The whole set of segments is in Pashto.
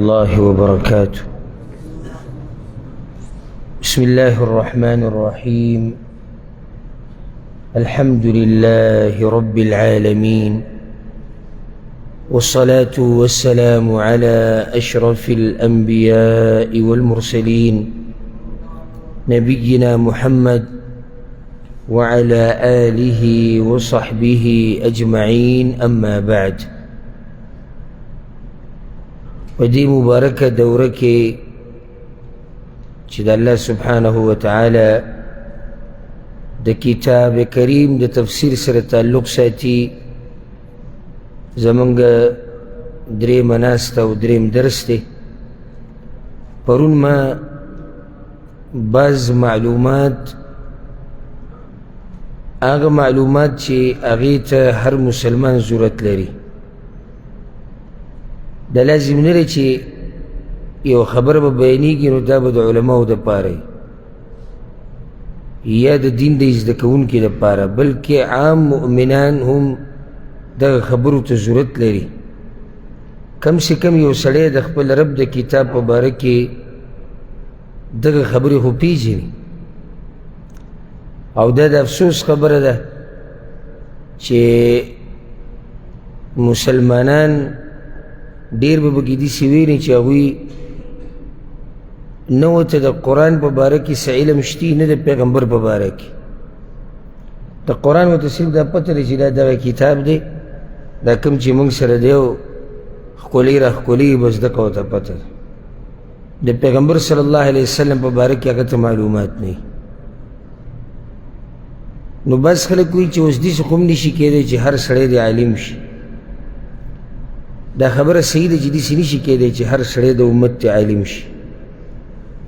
الله وبركاته. بسم الله الرحمن الرحيم. الحمد لله رب العالمين، والصلاة والسلام على أشرف الأنبياء والمرسلين، نبينا محمد وعلى آله وصحبه أجمعين، أما بعد. په دې مبارکه دوره کې چې د الله سبحانه وتعالی د کتاب کریم د تفسیر سره تعلق ساتي، زمونږ درېیمه ناسته او درېیم درس دی. پرون ما بعض معلومات، هغه معلومات چې هغې ته هر مسلمان ضرورت لري، دا لازم نه دی چې یو خبره به بیانېږي نو دا به د علماو دپاره یا د دین د زده کوونکي دپاره، بلکې عام مؤمنان هم دغه خبرو ته ضرورت لري. کم سه کم یو سړی د خپل رب د کتاب په باره کې دغه خبرې خو پېژني، او دا د افسوس خبره ده چې مسلمانان ډېر به پکې داسې ویني چې هغوی نه ورته د قرآن په باره کې څه علم شتي، نه د پیغمبر په باره کې. د قرآن ورته صرف دا پته ده چې دا دغه کتاب دی، دا کوم چې موږ سره دی او ښکلی را ښکلی، بس دغه ورته پته ده. د پیغمبر صلی الله علیه وسلم په باره کې هغه ته معلومات نه. نو بس خلک وایي چې اوس داسې خو هم نشي کېدی چې هر سړی دې عالم شي. دا خبره صحیح ده چې داسې نشي کېدی چې هر سړی د امت دې عالم شي،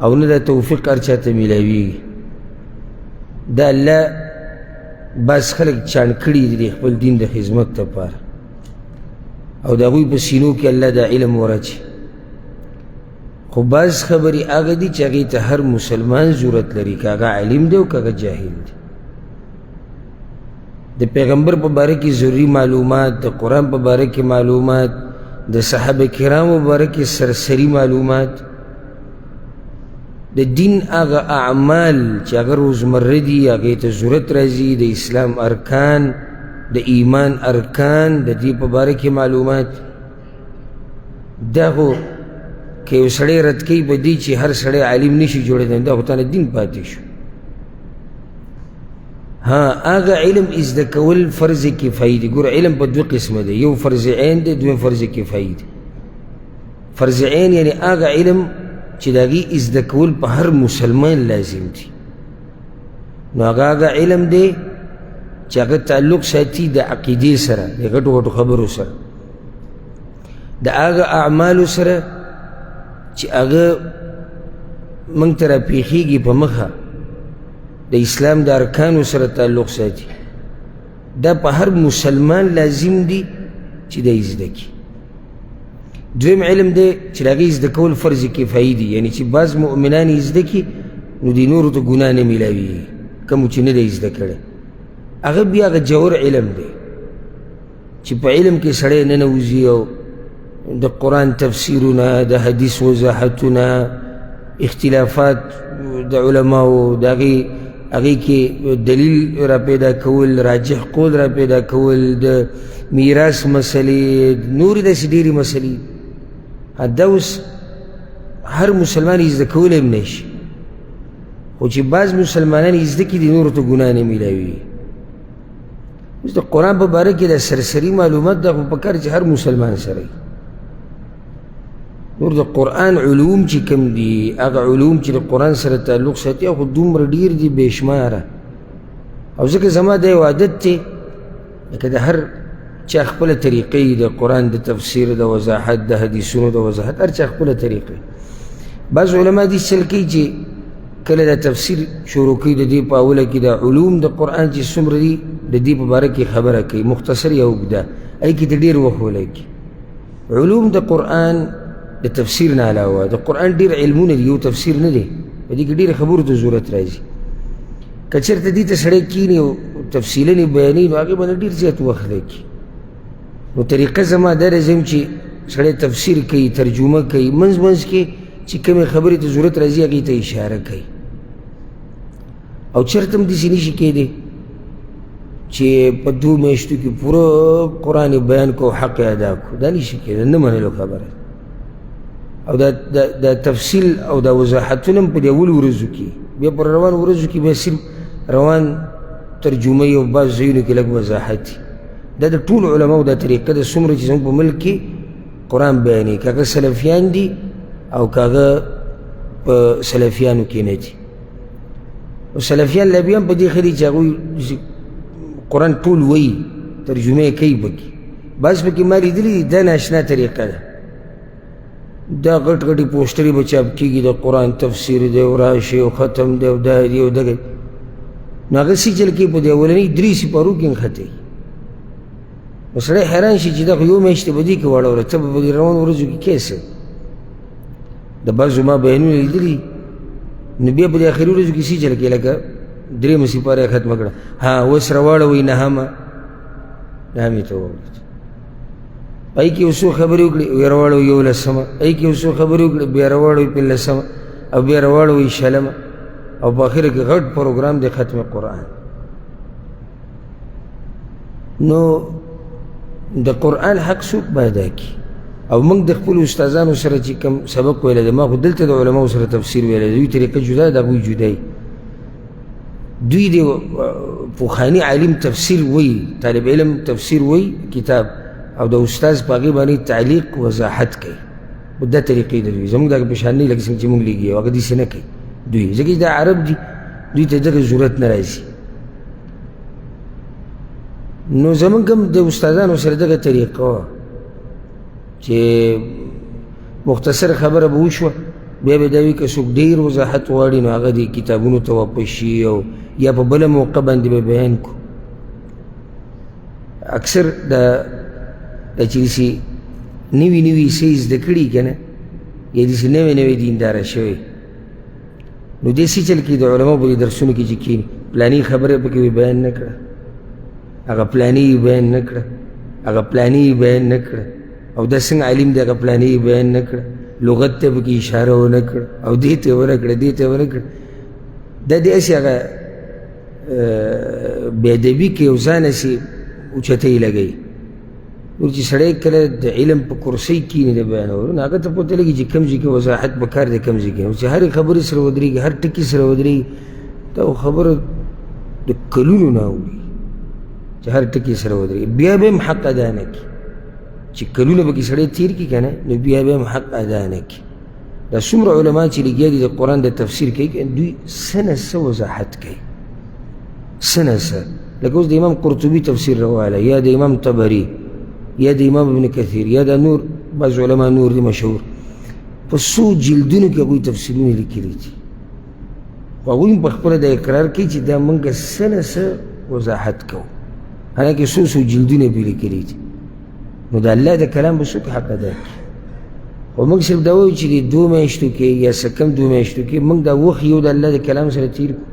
او نه دا توفیق هر چا ته میلاویږي. دا الله بعض خلک چاڼ کړي دي خپل دین د خدمت لپاره، او د هغوی په سینو کې الله دا علم وراچي. خو بعض خبرې هغه دي چې هغې ته هر مسلمان ضرورت لري، که هغه عالم دی او که هغه جاهل دی. د پیغمبر په باره کې ضروري معلومات، د قرآن په باره کې معلومات، د صحابه کرامو په باره کې سرسري معلومات، د دین هغه اعمال چې هغه روزمره دي هغې ته ضرورت راځي، د اسلام ارکان، د ایمان ارکان، د دې په باره کې معلومات. دا خو که یو سړی رد کوي په دې چې هر سړی عالم نشي جوړېدی، دا خو تانه دین پاتې شو. ها، هغه علم زده کول فرض کفایي دی. ګوره، علم په دوه قسمه دی، یو فرض عین دی، دویم فرض کفایي دی. فرض عین یعنی هغه علم چې د هغې زده کول په هر مسلمان لازم دی. نو هغه هغه علم دی چې هغه تعلق ساتي د عقیدې سره، د غټو غټو خبرو سره، د هغه اعمالو سره چې هغه موږ ته راپېښېږي په مخه، د اسلام د ارکانو سره تعلق ساتي. دا په هر مسلمان لازم دی چې دا یې زده کړي. دویم علم دی چې د هغې زده کول فرض کفایي دی، یعنی چې بعض مؤمنان یې زده کړي نو دې نورو ته ګناه نه میلاویږي، کومو چې نه دی زده کړی. هغه بیا هغه جور علم دی چې په علم کې سړی ننوځي او د قرآن تفسیرونه، د حدیث وضاحتونه، اختلافات د علماو، د هغې کې دلیل را پیدا کول، راجح قول را پیدا کول، د میراث مسلې، نورې داسې ډېرې مسلې. دا اوس هر مسلمان یې زده کولی هم نه شي، خو چې بعض مسلمانان یې زده کړي دي نورو ته ګناه نه میلاوي. اوس د قرآن په باره کې د سرسري معلومات دا خو پکار چې هر مسلمان سره وي. نور د قرآن علوم چې کوم دي، هغه علوم چې د قرآن سره تعلق ساتي، هغه خو دومره ډېر دي بېشماره. او ځکه زما دا یو عادت دی، لکه د هر چا خپله طریقه وي د قرآن د تفسیر د وضاحت، د حدیثونو د وضاحت، هر چا خپله طریقه. بعض علما داسې چل کوي چې کله دا تفسیر شروع کوي د دې په اوله کې د علوم د قرآن چې څومره دي د دې په باره کې خبره کوي، مختصر یا اوږده، هغې کې ته ډېر وخت ولګي. علوم د قرآن د تفسیر نه علاوه د قرآن ډېر علمونه دي، یو تفسیر نه دی، په دې کې ډېرې خبرو ته ضرورت راځي. که چېرته دې ته سړی کښېني او تفصیلاً یې بیانوي نو هغې باندې ډېر زیات وخت لګي. نو طریقه زما دا ده چې سړی تفسیر کوي، ترجمه کوي، منځ منځ کې چې کومې خبرې ته ضرورت راځي هغې ته اشاره کوي. او چېرته هم داسې نشي کېدی چې په دوو میاشتو کې پوره قرآن بیان کړو، حق یې ادا کړو، دا نشي کېدی، نه منلو خبره. او دا تفصیل او دا وضاحتونه هم په دې اولو ورځو کې، بیا پر روان ورځو کې بیا صرف روان ترجمه او بعض ځایونو کې لږ وضاحت دي. دا د ټولو علماو دا طریقه ده څومره چې زموږ په ملک کې قرآن بیانوي، که هغه سلفیان دي او که هغه په سلفیانو کې نه دي. او سلفیان لا بیا هم په دې ښه دي چې هغوی قرآن ټول وایي، ترجمه یې کوي پکې. بعض پکې ما لیدلي دي، دا ناشنا طریقه ده، دا غټ غټې پوسټرې به چاپ کېږي، د قرآن تفسیر دی او راشي او ختم دی او دا دی او دغه. نو هغه څه چل کوي، په دې اولني درې سپارو کې نښتی. نو سړی حیران شي چې دا خو یو میاشت په دې کې واړوله، ته به په دې روانو ورځو کې کې څه؟ د بعضو ما بیانونه لیدلي، نو بیا په دې اخري ورځو کې څه چل کوي، لکه درېیمه سپاره یې ختمه کړه، ها اوس راواړوئ نهمه، نهمې ته واوړېد. پای کې یو څو خبرې وکړې، بیا راواړوئ یولسمه، پای کې یو څو خبرې وکړې، بیا راواړوئ پنځلسمه، او بیا راواړوئ شلمه، او په اخره کې غټ پروګرام دی ختم قرآن. نو د قرآن حق څوک به ادا کړي؟ او موږ د خپلو استادانو سره چې کوم سبق ویلی دی، ما خو دلته د علماو سره تفسیر ویلی دی، دوی طریقه جدا ده، هغوی جدا وي. دوی د پخواني عالم تفسیر وایي، طالب علم تفسیر وایي کتاب، او د استاد په هغې باندې تعلیق وضاحت کوي. دا طریقې د دوی زموږ دغه په شان نه، لکه څنګه چې موږ لګي، هغه داسې نه کوي دوی، ځکه چې دا عرب دي، دوی ته دغه ضرورت نه راځي. نو زموږ هم د استادانو سره دغه طریقه وه چې مختصر خبره به وشوه، بیا به دا وي که څوک ډېر وضاحت غواړي نو هغه دې کتابونو ته واپس شي، او یا په بله موقع باندې به بیان کړو. اکثر دا چې داسې نوي نوي څه یې زده کړي که نه، یا داسې نوی نوی دینداره شوی، نو دې څه چل کوي د علماو په دې درسونو کې چې کښېني، پلاني خبره یې پکې بیان نه کړه، هغه پلاني یې بیان نه کړه، هغه پلاني یې بیان نه کړه، او دا څنګه عالم دی هغه پلاني یې بیان نه کړه، لغت ته پکې اشاره ونه کړه، او دې ته یې ونه کړه، دې ته یې ونه کړه. دا دې هسې هغه بې ادبي کوي او ځان هسې اوچتۍ لګوي. نور چې سړی کله د علم په کرسۍ کښېني د بیانولو، نو هغه ته پته لګي چې کوم ځای کې وضاحت په کار دی، کوم ځای کې نه. چې هرې خبرې سره ودرېږي، هر ټکي سره ودرېږي، دا خو خبره د کلونو نه اوري چې هر ټکي سره ودرېږي، بیا به هم حق ادا نه کړي. چې کلونه به کې سړی تېر کړي که نه، نو بیا به هم حق ادا نه کړي. دا څومره علما چې لګیا دي د قرآن د تفسیر کوي، دوی څه نه څه وضاحت کوي، څه نه څه. لکه اوس د امام قرطبي تفسیر راواله، یا د امام طبري، یا د امام ابن کثیر، یا د نور بعض علما نور دي مشهور، په څو جلدونو کې هغوی تفسیرونه لیکلي دي. خو هغوی هم په خپله دا اقرار کوي چې دا موږ څه نه څه وضاحت کوو، حالانکه څو څو جلدونه پرې لیکلي دي. نو د الله د کلام به څوک حق ادا کړي؟ خو موږ صرف دا وایو چې دې دوو میاشتو کې یا څه کم دوو میاشتو کې موږ دا وخت یو د الله د کلام سره تېر کړو.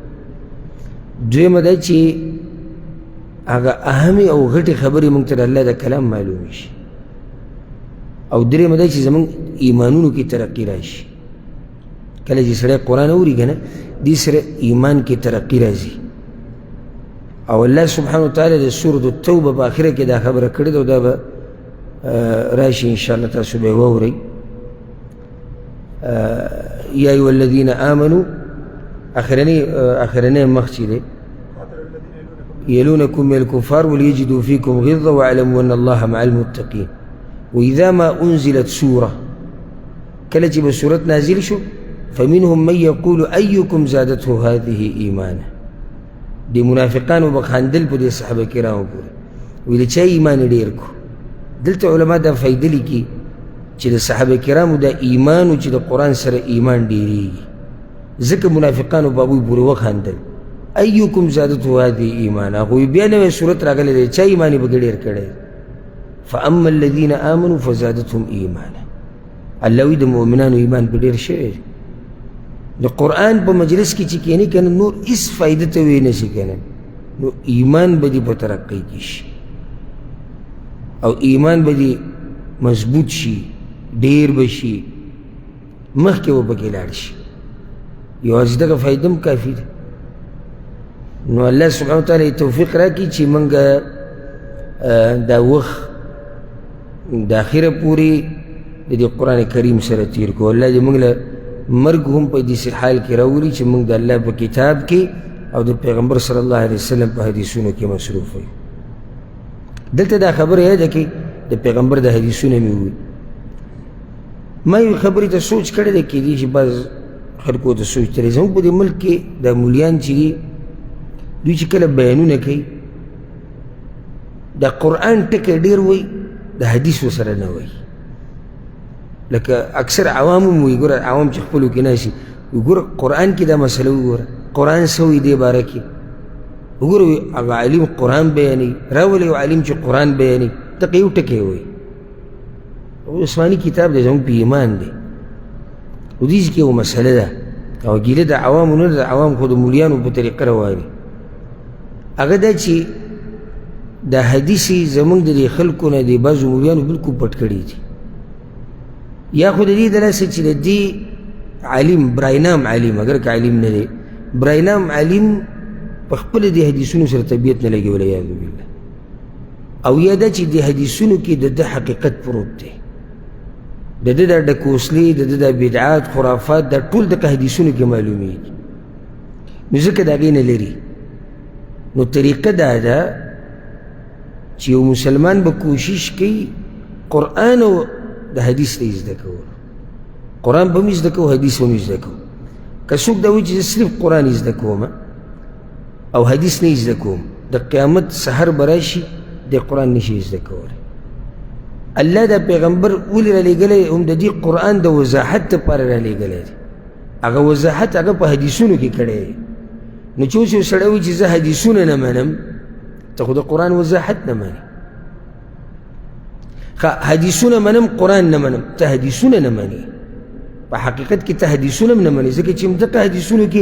دویمه دا چې هغه اهمې او غټې خبرې موږ ته د الله د کلام معلومې شي، او درېیمه دا چې زموږ ایمانونو کې ترقي راشي. کله چې سړی قرآن اوري که نه، دې سره ایمان کې ترقي راځي. او الله سبحانه وتعالی د سورة التوبه په آخره کې دا خبره کړې ده، او دا به راشي ان شاء الله، تاسو به یې واورئ. یا ایها الذین آمنو، اخرنی مخ چې دی، يلونكم من الكفار وليجدوا فيكم غلظة واعلموا أن الله مع المتقين. وإذا ما أنزلت سورة، کله چې به سورت نازل شو، فمنهم من يقول أيكم زادته هذه إيمانا. دې منافقانو به خاندل په دې صحابه کرامو پورې، ویل د چا ایمان یې ډېر کړو. دلته علما دا فایده لیکي چې د صحابه کرامو دا ایمان و چې د قرآن سره ایمان ډېرېږي، ځکه منافقانو په هغوی پورې وخاندل. ایکم زادته هذه ایمانا، هغوی بیا نوی صورت راغلی دی، چا ایمان یې پکې ډېر کړی؟ فاما الذین آمنوا فزادتهم ایمانا. الله وایي د مؤمنانو ایمان په ډېر شوی دی. د قرآن په مجلس کې چې کښېني که نه، نور هېڅ فایده ته ویې نه شي که نه، نو ایمان به دې په ترقۍ کې شي، او ایمان به دې مضبوط شي، ډېر به شي، مخکې به پکې لاړ شي. یوازې دغه فایده هم کافي ده. نو الله سبحانه وتعالی توفیق راکړي چې موږ دا وخت د اخره پورې د دې قرآن کریم سره تیر کړو. الله دې موږ له مرګ هم په داسې حال کې راولي چې موږ د الله په کتاب کې او د پیغمبر صلی الله علیه وسلم په حدیثونو کې مصروف یو. دلته دا خبره یاده کړئ، د پیغمبر د حدیثونو مې وویل. ما یوې خبرې ته سوچ کړی دی، کېدای شي بعض خلکو ته سوچ تللی. زموږ په دې ملک کې د مولیان چې دي، دوی چې کله بیانونه کوي د قرآن ټکی ډېر وایي، د حدیث ورسره نه وایي. لکه اکثر عوام هم وایي، ګوره عوام چې خپلو کې ناست وي، ګوره قرآن کې دا مسله وګوره، قرآن څه وایي دې باره کې وګوره. هغه عالم قرآن بیانوي، راولي یو عالم چې قرآن بیانوي، دغه یو ټکی وایي. عثماني کتاب دی، زموږ په ایمان دی. خو دې کې یوه مسله ده او ګیله د عوامو نه ده، عوام خو د مولیانو په طریقه روان دي. هغه دا چې د حدیث زموږ د دې خلکو نه د بعضو مولیانو بالکل پټ کړي دي، یا خو د دې د لاسه چې د دې عالم براینام عالم، اګر که عالم نه دی، براینام عالم په خپله دې حدیثونو سره طبیعت نه لګي، والعیاذ بالله. او یا دا چې د حدیثونو کې د ده حقیقت پروت دی، د ده دا ډکوسلې، د ده دا بدعات خرافات، دا ټول دغه حدیثونو کې معلومیږي، نو ځکه د هغې نه لري. نو طریقه دا ده چې یو مسلمان به کوشش کوي قرآن او د حدیث ته یې زده کولو، قرآن به هم زده کوو، حدیث به هم زده کوو. که څوک دا وایي چې زه صرف قرآن زده کوم او حدیث نه زده کوم، د قیامت سحر به راشي د قرآن نشي زده کولی. الله دا پیغمبر ولې رالیږلی؟ هم د دې قرآن د وضاحت لپاره رالیږلی دی. هغه وضاحت هغه په حدیثونو کې کړی دی. نو چې اوس یو سړی وایي چې زه حدیثونه نه منم، ته خو د قرآن وضاحت نه منې. ښه، حدیثونه منم قرآن نه منم، ته حدیثونه نه منې، په حقیقت کې ته حدیثونه هم نه منې، ځکه چې همدغه حدیثونو کې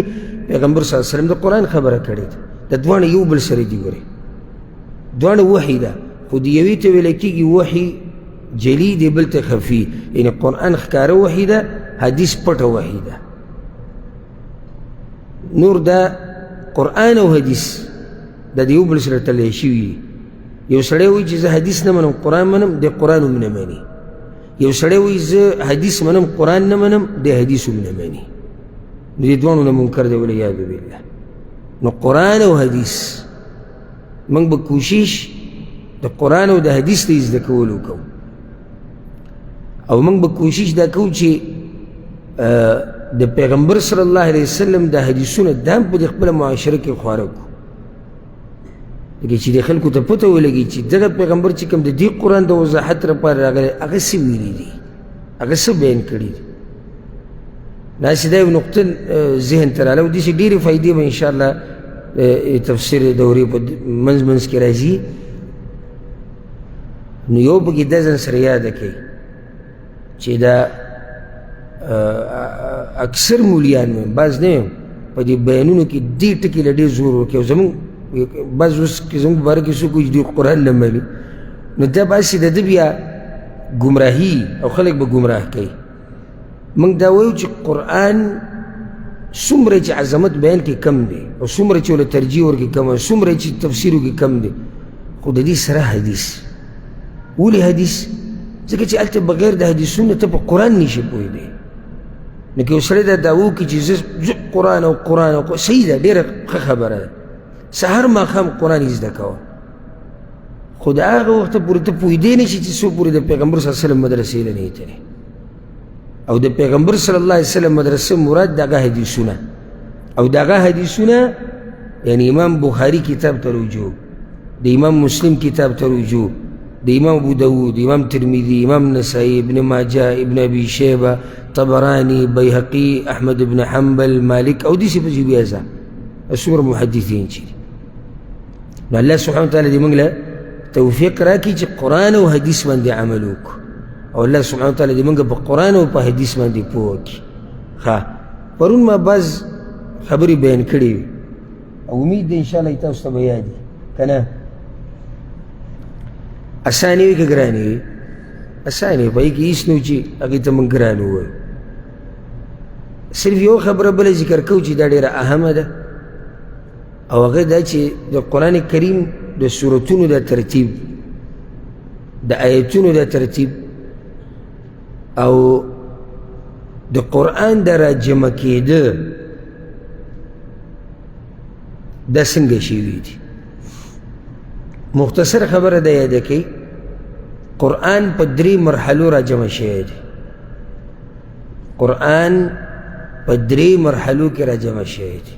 پیغمبر صلی الله علیه وسلم د قرآن خبره کړې ده. د دواړه یو بل سره دي، ګورې دواړه وحي ده، خو د یوې ته ویل کېږي وحي جلي دی، بل ته خفي. یعنې قرآن ښکاره وحي ده، حدیث پټه وحي ده. نور دا قرآن او حدیث دا د یو بل سره تړلی شوي دي. یو سړی وایي چې زه حدیث نه منم قرآن منم، دی قرآن هم نه مني. یو سړی وایي زه حدیث منم قرآن نه منم، دی حدیث هم نه مني. نو دې دواړو نه منکر دی، والعیاذ بالله. نو قرآن او حدیث موږ به کوشش د قرآن او د حدیث د زده کولو کوو، او موږ به کوشش دا کوو چې د پیغمبر صلی الله علیه وسلم د حدیثونه دا هم په دې خپله معاشره کې خواره کړو، لکه چې د خلکو ته پته ولګي چې دغه پیغمبر چې کوم د دې قرآن د وضاحت لپاره راغلی، هغه څه ویلي دي، هغه څه بیان کړي دي. داسې دا یو نقطه ذهن ته راغله، او داسې ډېرې فایدې به انشاءالله تفسیر دورې په منځ منځ کې راځي. نو یو پکې دا ځان سره یاده کړئ چې دا اکثر مولیان وایم، بعض نه وایم، په دې بیانونو کې دې ټکي له ډېر زور ورکوي. او زموږ بعض اوس کې زموږ باره کې څوک وایي چې دوی قرآن نه مني، نو دا به هسې د ده بیا ګمراهي او خلک به ګمراه کوي. موږ دا وایو چې قرآن څومره چې عظمت بیان کې کم دی، او څومره چې ورله ترجیح ورکړي کم دی، څومره چې تفسیر وکړي کم دی، خو د دې سره حدیث. ولې حدیث؟ ځکه چې هلته بغیر د حدیثونو ته په قرآن نشي پوهېدی. نو که یو سړی دا دعوه وکړي چې زه قرآن او قرآن او قرآن، صحیح ده، ډېره ښه خبره ده، سهار ماښام قرآن یې زده کوه، خو د هغه وخته پورې ته پوهېدی نه شي چې څو پورې د پیغمبر صلی الله علیه وسلم مدرسې له نه یې تللی. او د پیغمبر صلی الله علیه وسلم مدرسه مراد دغه حدیثونه، او دغه حدیثونه یعنی امام بخاری کتاب ته رجوع، د امام مسلم کتاب ته رجوع، د امام ابو داود، امام ترمذي، امام نسائی، ابن ماجه، ابن ابي شیبه، طبراني، بیهقي، احمد ابن حنبل، مالک، او داسې پسې بیا ځه څومره محدثین چې دي. نو الله سبحانه وتعالی دې موږ له توفیق راکړي چې قرآن او حدیث باندې عمل وکړو، او الله سبحانه وتعالی دې موږ په قرآن او په حدیث باندې پوه کړي. ښه، پرون ما بعض خبرې بیان کړې وې، او امید دی انشاءالله چې تاسو ته به یاد وي که نه؟ اسانې وي که ګرانې وي؟ اسانه په کې هیڅ نه چې هغې ته موږ ګران ووایو. صرف یو خبره بله ذکر کوو چې دا ډېره اهمه ده، او هغه دا چې د قرآن کریم د سورتونو د ترتیب، د آیتونو د ترتیب، او د قرآن د راجمع کېده دا څنګه شوي دي. مختصر خبره ده یاده کړئ، قرآن په درې مرحلو راجمع شوی دی. قرآن په درې مرحلو کې راجمع شوی دی.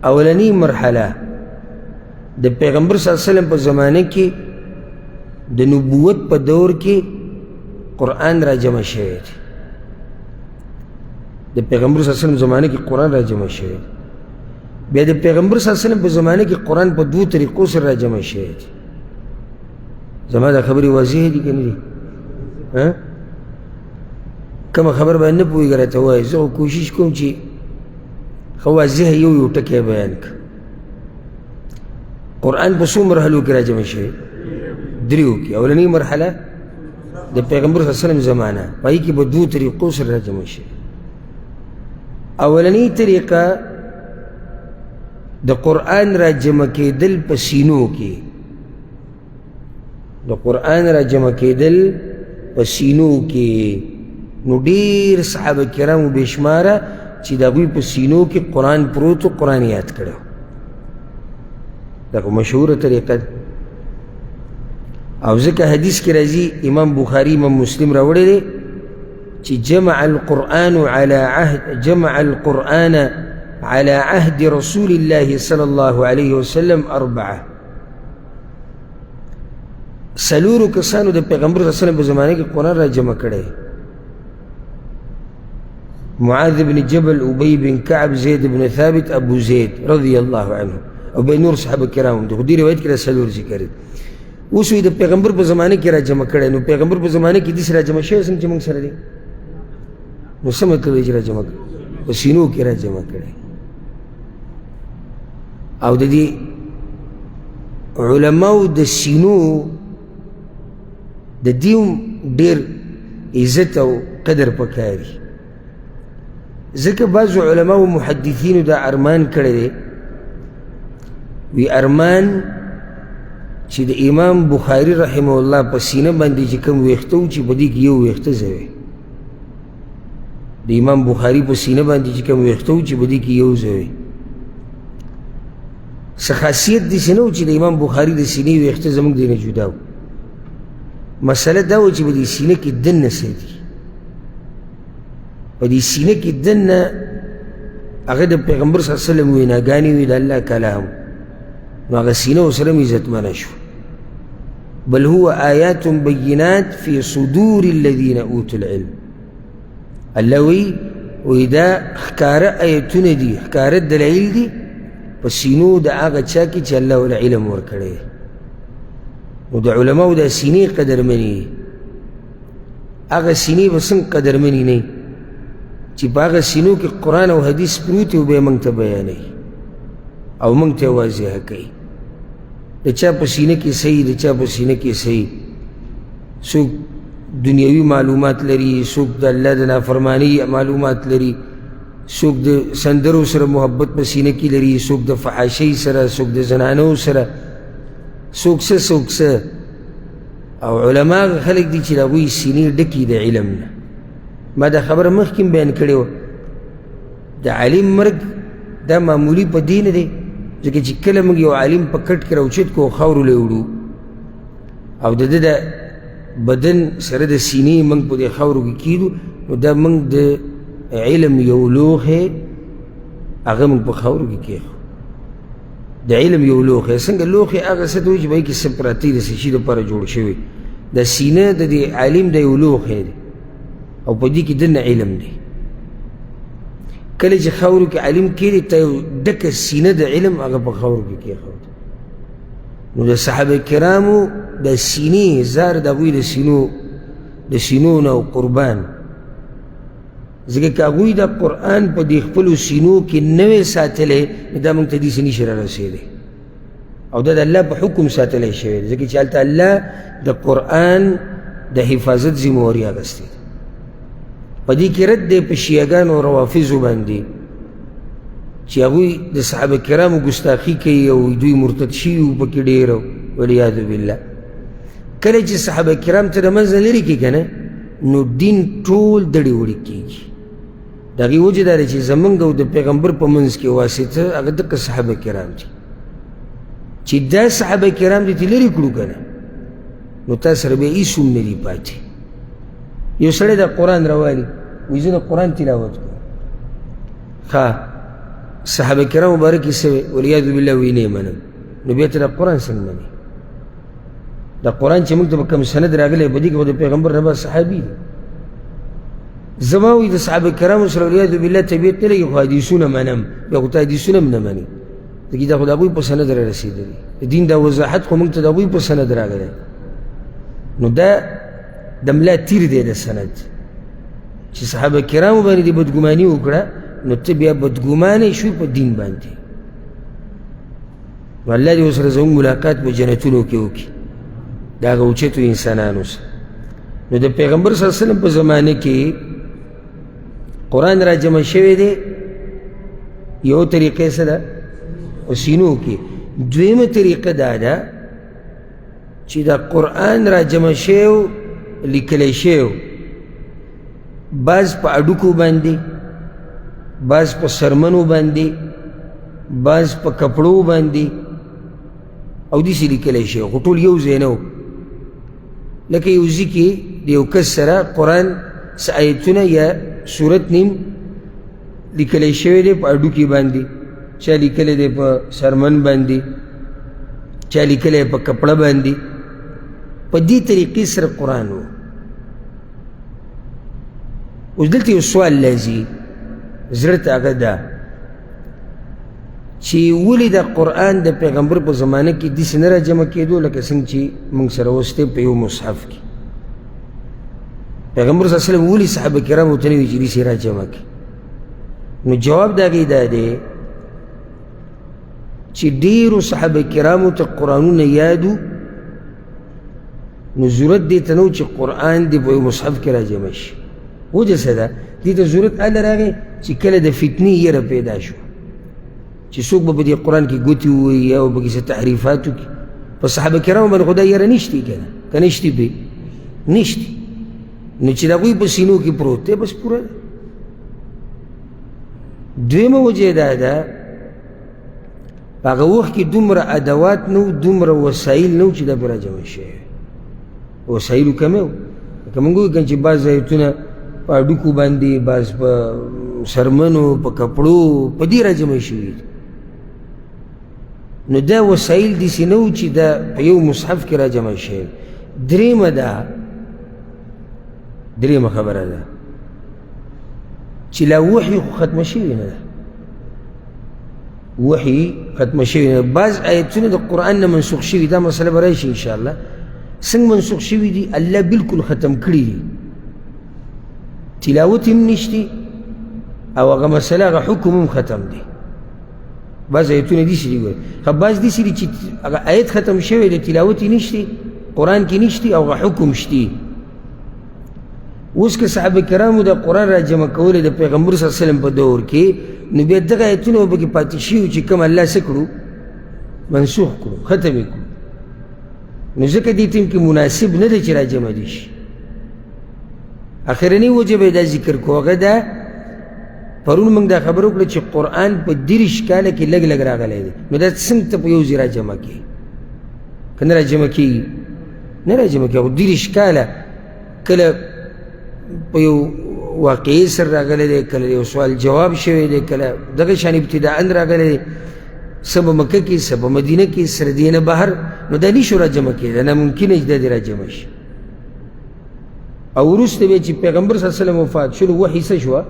اولنی مرحله د پیغمبر صلی الله علیه وسلم په زمانه کې د نبوت په دور کې قرآن راجمع شوی دی. د پیغمبر صلی الله علیه وسلم زمانه کې قرآن راجمع شوی دی. بیا د پیغمبر صلی الله علیه وسلم په زمانه کې قرآن په دوو طریقو سره راجمع شوی دی. زما دا خبرې واضح دي که نه دي؟ کومه خبر باندې نه پوهېږي راته ووایه، زه خو کوشش کوم چې ښه واضح یو یو ټکی بیان کړم. قرآن په څو مرحلو کې راجمع شوی؟ دریو کې. اولنۍ مرحله د پیغمبر صلی الله علیه وسلم زمانه، په هغې کې په دوو طریقو سره راجمع شوی. اولنۍ طریقه د قرآن راجمع کېدل په سینو کې، د قرآن راجمع کېدل په سینو کې. نو ډېر صحابه کرامو بې شماره چې د هغوی په سینو کې قرآن پروت و، قرآن یاد کړی. دا خو مشهوره طریقه ده. او ځکه حدیث کې راځي، امام بخاري امام مسلم راوړی دی چې جمع القرآن على عهد جمع القرآن على عهد رسول الله صلى الله عليه وسلم أربعة. څلورو کسانو د پیغمبر صلی الله علیه وسلم په زمانه کې قرآن را جمع کړی: معاذ بن جبل، ابي بن كعب، زيد بن ثابت، ابو زيد رضي الله عنه، او به نور صحابه کرام دي. خو دې روایت کې دا څلور ذکر دي. اوس یې د پیغمبر په زمانه کې را جمع کړی، نو پیغمبر په زمانه کې داسې را جمع شوی څنګه چې موږ سره دی. نو څه مطلب دی چې را جمع کړی؟ په سینو کې را جمع کړی. او د دې علماو د سینو د دې هم ډېر عزت او قدر پکار دی، ځکه بعضو علماو محدثینو دا ارمان کړی دی، وی ارمان چې د امام بخاري رحمه الله په سینه باندې چې کوم ویښته و چې په دې کې یو ویښته ځوی، د امام بخاري په سینه باندې چې کوم ویښته و چې په دې کې یو ځوی، څه خاصیت داسې نه و چې د امام بخاري د سینې ویښته زموږ دې نه جدا و. مسله دا وه چې په دې سینه کې دننه څه دي، په دې سینه کې دننه هغه د پیغمبر صلی الله علیه وسلم ویناګانې وي، د الله کلام، نو هغه سینه ورسره هم عزتمنه شوه. بل هو آیات بینات فی صدور الذین اوتوا العلم. الله وایي وایي دا ښکاره آیتونه دي، ښکاره دلایل دي په سینو د هغه چا کې چې الله ورله علم ورکړی. نو د علماو دا سینې قدرمنې، هغه سینې به څنګه قدرمنې نه چې په هغه سینو کې قرآن او حدیث پروت وي، بیا موږ ته بیانوي او موږ ته واضح کوي. د چا په سینه کې صحیح، د چا په سینه کې صحیح، څوک دنیوي معلومات لري، څوک د الله د نافرمانی معلومات لري، څوک د سندرو سره محبت په سینه کې لري، څوک د فحاشۍ سره، څوک د زنانو سره، څوک څه څوک څه. او علما هغه خلک دي چې د هغوی سینې ډکې د علم نه. ما دا خبره مخکې هم بیان کړې وه، د عالم مرګ دا معمولي په دې نه دی، ځکه چې کله موږ یو عالم په کټ کې راوچت کړو، خاورو له وړو، او د ده د بدن سره د سینې موږ په دې خاورو کې کېدو، نو دا موږ د علم یو لوښی هغه موږ په خاورو کې کېښو. د علم یو لوښی څنګه لوښی هغه څه ته وایي چې په هغې کې څه پراته دي، د څه شي دپاره جوړ شوی. د سینه د دې عالم د یو لوښی دی او په دې کې دننه علم دی. کله چې خاورو کې عالم کېږي، ته یو ډکه سینه د علم هغه په خاورو کې کېښود. نو د صحابه کرامو د سینې زار د هغوی د سینو نه او قربان، ځکه که هغوی د قرآن په دې خپلو سینو کې نه وی ساتلی، نو دا موږ ته داسې نه شي رارسېدی. او دا د الله په حکم ساتلی شوی دی، ځکه چې هلته الله د قرآن د حفاظت ذمهواري اخیستې ده. په دې کې رد دی په شیعهګانو او روافضو باندې چې هغوی د صحابه کرامو ګستاخي کوي او دوی مرتد شوي وو پکې ډېر، والعیاذ بالله. کله چې صحابه کرام ته د منځ نه لرې کړي که نه، نو دین ټول دړې وړې کېږي. د هغې وجه دا ده چې زمونږ او د پیغمبر په منځ کې واسطه هغه دقه صحابه کرام دي، چې دا صحابه کرام دې ترې لرې کړو که نه، نو تا سره بیا هېڅ هم نه دي پاتې. یو سړی د قرآن رواني وایي زه د قرآن تلاوت کوم، ښه صحابه کرام مبارک یې څه وایي؟ والعیاذ بالله وایي نه یې منم. نو بیا ته د قرآن څنګه منې؟ د قرآن چې موږ ته په کوم سند راغلی په دې کې خو د پیغمبر نه بعد صحابي دی. زما وایي د صحابه کرامو سره والعیاذ بالله طبیعت نه لګي، خو حدیثونه منم. بیا خو ته حدیثونه هم نه منې، ځکه دا خو د هغوی په سند را رسېدلي. د دین دا وضاحت خو موږ ته د هغوی په سند راغلی. نو دا د ملا تیر دی د سند، چې صحابه کرامو باندې دې بدګماني وکړه، نو ته بیا بدګمانې شوې په دین باندې. نو الله دې ورسره زموږ ملاقات په جنتونو کې وکړي، د هغه اوچتو انسانانو سره. نو د پیغمبر صلی الله علیه وسلم په زمانه کې قرآن را جمع شوی دی یو طریقې سره په سینو کې. دویمه طریقه دا ده چې دا قرآن را جمع شوی لیکلی شوی، بعض په اډوکو باندې، بعض په سرمنو باندې، بعض په کپړو باندې، او داسې لیکلی شوی، خو ټول یو ځای نه و. لکه یو ځای کې د یو کس سره قرآن څه آیتونه یا سورت نیم لیکلی شوی دی په هډوکي باندې، چا لیکلی دی په سرمن باندې، چا لیکلی په کپړه باندې. په دې طریقې سره قرآن و. اوس دلته یو سوال راځي زړه ته، هغه دا چې ولې د قرآن د پیغمبر په زمانه کې داسې نه راجمع کېدو لکه څنګه چې موږ سره اوس دی په یو مصحف کې؟ پیغمبر صلی الله علیه وسلم ولې صحابه کرامو ته نه وي چې داسې راجمع کړي؟ نو جواب د هغې دا دی چې ډېرو صحابه کرامو ته قرآنونه یادو، نو ضرورت دې ته نه و چې قرآن دې په یو مصحف کې راجمع شي. وجه څه ده؟ دې ته ضرورت هله راغی چې کله د فتنې یره پیدا شوه، چې څوک به په دې قرآن کې ګوتې ووهي یا به پکې څه تحریفات وکړي. په صحابه کرامو باندې خو دا یره نشتي که نه، که نشتي پې نشتي، نو چې د هغوی په سینو کې پروت دی بس پوره ده. دویمه وجه دا ده په هغه وخت کې دومره ادوات نه وو، دومره وسایل نه وو چې دا پرې راجمع شوی. وسایلو کمی وو. لکه موږ وایو که چې بعض آیتونه په هډوکو باندې، بعض په سرمنو، په کپړو، په دې راجمع شوي دي. نو دا وسایل داسې نه وو چې دا په یو مصحف کې راجمع شوی. درېیمه دا درېیمه خبره ده چې لا وحي خو ختمه شوې نه ده، وحي ختمه شوې نه ده. بعض آیتونه د قرآن نه منسوخ شوي، دا مسله به راشي انشاءالله. څنګه منسوخ شوي دي؟ الله بالکل ختم کړي دي، تلاوت هم نشتي او هغه مسله هغه حکم هم ختم دی. بعض آیتونه داسې دي ګورئ، ښه بعض داسې دي چې هغه آیت ختم شوی دی، تلاوت یې نشتي، قرآن کې نشتي او هغه حکم شتي. اوس که صحابه کرامو د قرآن را جمع کولی د پیغمبر صلی الله علیه وسلم په دور کې، نو بیا دغه آیتونه به پکې پاتې شوي چې کوم الله څه کړو؟ منسوخ کړو، ختم یې کړو. نو ځکه دې ټیم کې مناسب نه دی چې را جمع دي شي. اخرنۍ وجه به یې دا ذکر کړو، هغه دا پرون موږ دا خبره وکړه چې قرآن په 30 کاله کې لږ لږ راغلی دی، نو دا څنګه ته په یو ځای را جمع کړې؟ که نه را جمع کېږي؟ نه را جمع کېږي. خو 30 کاله کله په یو واقعې سره راغلی دی، کله یو سوال جواب شوی دی، کله دغه شان ابتداءً راغلی دی، څه په مکه کې، څه په مدینه کې، سره دې نه بهر، نو دا نشو را جمع کېدی، ناممکنه چې دا دې را جمع شي. او وروسته بیا چې پیغمبر صلی الله علیه وسلم وفات شو، نو وحي څه شوه؟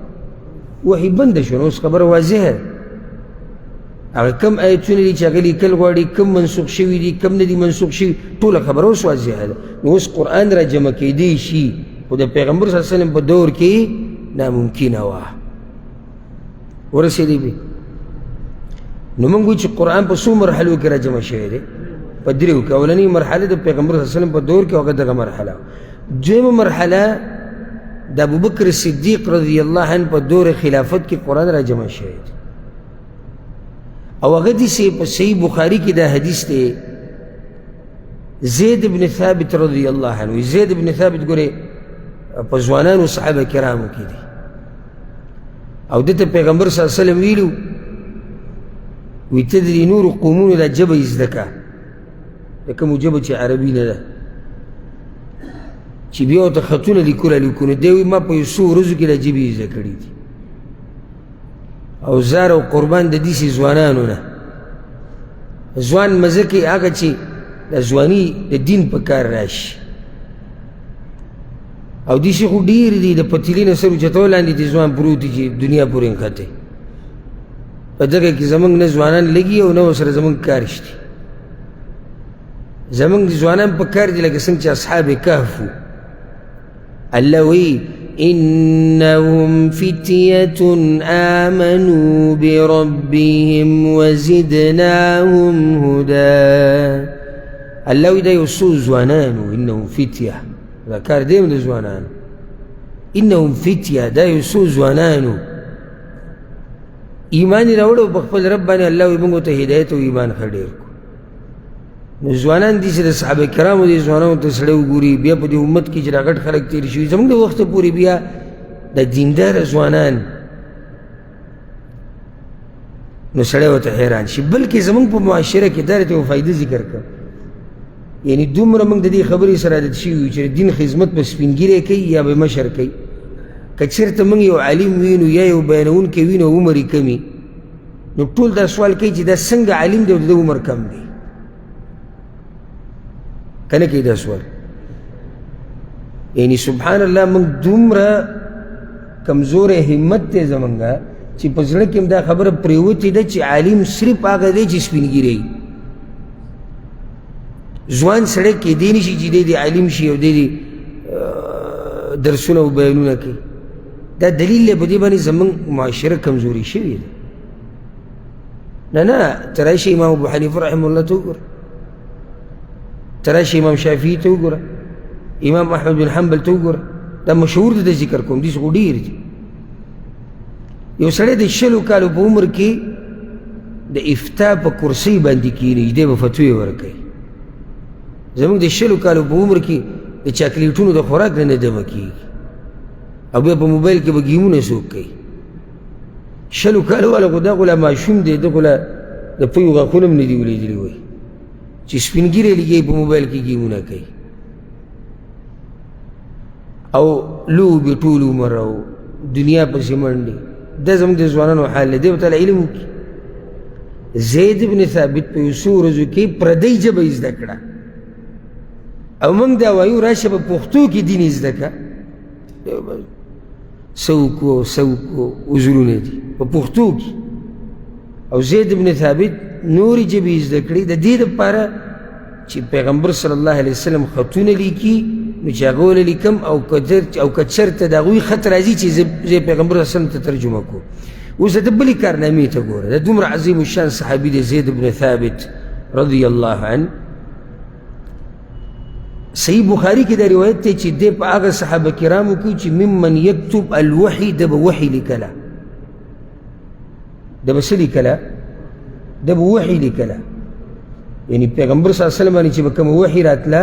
وحي بنده شوه. نو اوس خبره واضحه ده، هغه کم آیتونه دي چې هغه لیکل غواړي، کم منسوخ شوي دي، کم نه دي منسوخ شوي، ټوله خبره اوس واضحه ده. نو اوس قرآن را جمع کېدی شي، خو د پیغمبر صلی الله علیه وسلم په دور کې ناممکنه وه. ورسېدې به. نو موږ وایو چې قرآن په څو مرحلو کې راجمع شوی دی؟ په دریو کې. اولنۍ مرحله د پیغمبر صلی الله علیه وسلم په دور کې، هغه دغه مرحله. دویمه مرحله د ابوبکر صدیق رضی الله عنه په دور خلافت کې قرآن راجمع شوی دی. او هغه داسې په صحیح بخاري کې دا حدیث دی، زید بن ثابت رضی الله عنه. زید بن ثابت ګورې په ځوانانو صحابه کرامو کې دی، او ده ته پیغمبر صلی الله علیه وسلم ویلو وی ته د دې نورو قومونو دا ژبه یې زده کړه، د کومو ژبه چې عربي نه ده، چې بیا ورته خطونه لیکونه لیکو. نو دی وایي ما په یو څو ورځو کې دا ژبې یې زده کړي دي. او زار او قربان د داسې ځوانانو نه. ځوان مزه کوي هغه چې د ځواني د دین په کار راشي. او داسې خو ډېر دي د پتیلې نه سر اوچتو لاندې دي ځوان پروت دي چې دنیا پورې نښتی. په دغه کې زموږ نه ځوانان لګي او نه ورسره زموږ کار شته. زموږ ځوانان په کار دي لکه څنګه چې اصحاب کهف وو. الله وایي إنهم فتية آمنوا بربهم وزدناهم هدى. الله وایي دا یو څو ځوانان وو، إنهم فتیه، دا کار دی هم د ځوانانو. إنهم فتیه، دا یو څو ځوانان وو، ایمان یې راوړی په خپل رب باندې. الله وایي موږ ورته هدایت او ایمان ښه ډېر کړو. نو ځوانان دي چې د صحابه کرامو دې ځوانانو ته سړی وګوري، بیا په دې امت کې چې دا غټ خلک تېر شوي زموږ د وخته پورې، بیا د دینداره ځوانان، نو سړی ورته حیران شي. بلکې زموږ په معاشره کې دا راته یوه فایده ذکر کړم، یعنی دومره موږ د دې خبرې سره عادت شوي یو چې دین خدمت به سپین ږیری کوي یا به مشر کوي. که چېرته موږ یو عالم وینو یا یو بیانوونکی وینو عمر یې کمي، نو ټول دا سوال کوي چې دا څنګه عالم دی او د ده عمر کم دی؟ که نه کوي دا سوال؟ یعنی سبحان الله، موږ دومره کمزوری همت دی زموږ چې په زړه کې هم دا خبره پرېوتې ده چې عالم صرف هغه دی چې سپین ږیری، ځوان سړی کېدی نه شي چې دی دې عالم شي او دی دې درسونه او بیانونه کوي. دا دلیل دی په دې باندې زموږ معاشره کمزوري شوې ده. نه نه، ته راشي امام ابو حنیفه رحمه الله ته وګوره، ته راشي امام شافعي ته وګوره، امام احمد بن حنبل ته وګوره. دا مشهور دی، ذکر کوم، داسې خو ډېر دي. یو سړی د 20 کالو په عمر کې د افتا په کرسۍ باندې کښېني، دی به فتوې ورکوي. زموږ د 20 کالو په عمر کې د چاکلیټونو د خوراک نه نه دمه کېږي، او بیا په موبایل کې به ګیمونه څوک کوي. 20 کالو والا خو دا خو لا ماشوم دی، ده خو لا د پیو غاښونه هم نه دي ولیدلي، وایي چې سپین ږیری لګوي په موبایل کې ګیمونه کوي او لوبې ټول عمر او دنیا پسې منډې. دا زموږ د ځوانانو حال دی. دی ورته علم وکړي. زید بن ثابت په یو څو ورځو کې پردۍ ژبه یې زده کړه، او موږ دا وایو راشه په پښتو کې دین یې زده کړه. څه وکړو او څه وکړو، عذرونه دي په پښتو کې. او زید بن ثابت نورې ژبې یې زده کړې د دې دپاره چې پیغمبر صلی الله علیه وسلم خطونه لیکي، نو چې هغه وله لیکم، او که چېرته د هغوی خط راځي چې زه پیغمبر صلی الله علیه وسلم ته ترجمه کوم. اوس د بلې کارنامې ته ګوره، د دومره عظیم الشان صحابي دی زید بن ثابت رضی الله عنه. صحیح بخاري کې دا روایت دی چې دی په هغه صحابه کرامو کې چې ممن یکتب الوحي، ده به وحي لیکله، ده به څه لیکله؟ ده به وحي لیکله. یعنی پیغمبر صلی الله علیه وسلم باندې چې به کومه وحي راتله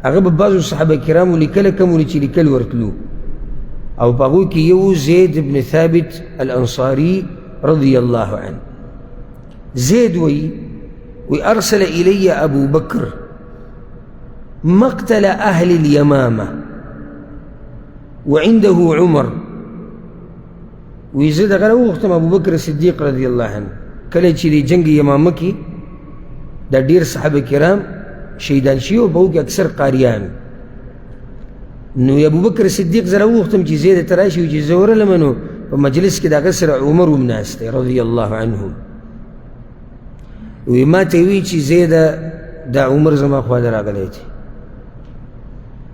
هغه به بعضو صحابه کرامو لیکله، کومو چې لیکل ورتلو. او په هغو کې یو زید بن ثابت الانصاري رضی الله عنه. زید وایي وی ارسل الی ابو بکر مقتل اهل اليمامه وعنده عمر. وی زه دغه راوغوښتم ابوبکر صدیق رضی الله عنه، کله چې د جنګ یمامه کې دا ډېر صحابه کرام شهیدان شوي او په هغو کې اکثر قاریان. نو ابوبکر صدیق زه راوغوښتم چې زه درته راشي، چې زه ورغلم نو په مجلس کې د هغه سره عمر هم ناست دی رضی الله عنهم. وی ما ته وی چې زه دا عمر زما خوا ته راغلی دی،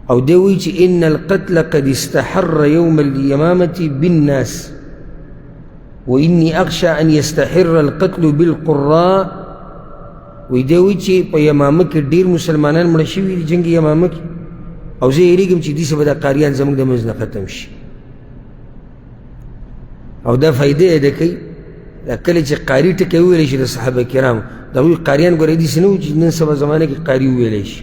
او دی وایي چې ان القتل قد استحر یوم الیمامة بالناس. وإني أخشى أن يستحر القتل بالقراء. وایي دی وایي چې په یمامه کې ډېر مسلمانان مړه شوي دي جنګ یمامه کې، او زه یېرېږم چې داسې به دا قاریان زموږ د منځ نه ختم شي. او دا فایده یې ده کوي دا کله چې قاري ټکی وویلی شي د صحابه کرامو، د هغوی قاریان ګوره داسې نه وو چې نن سبا زمانه کې قاري وویلی شي.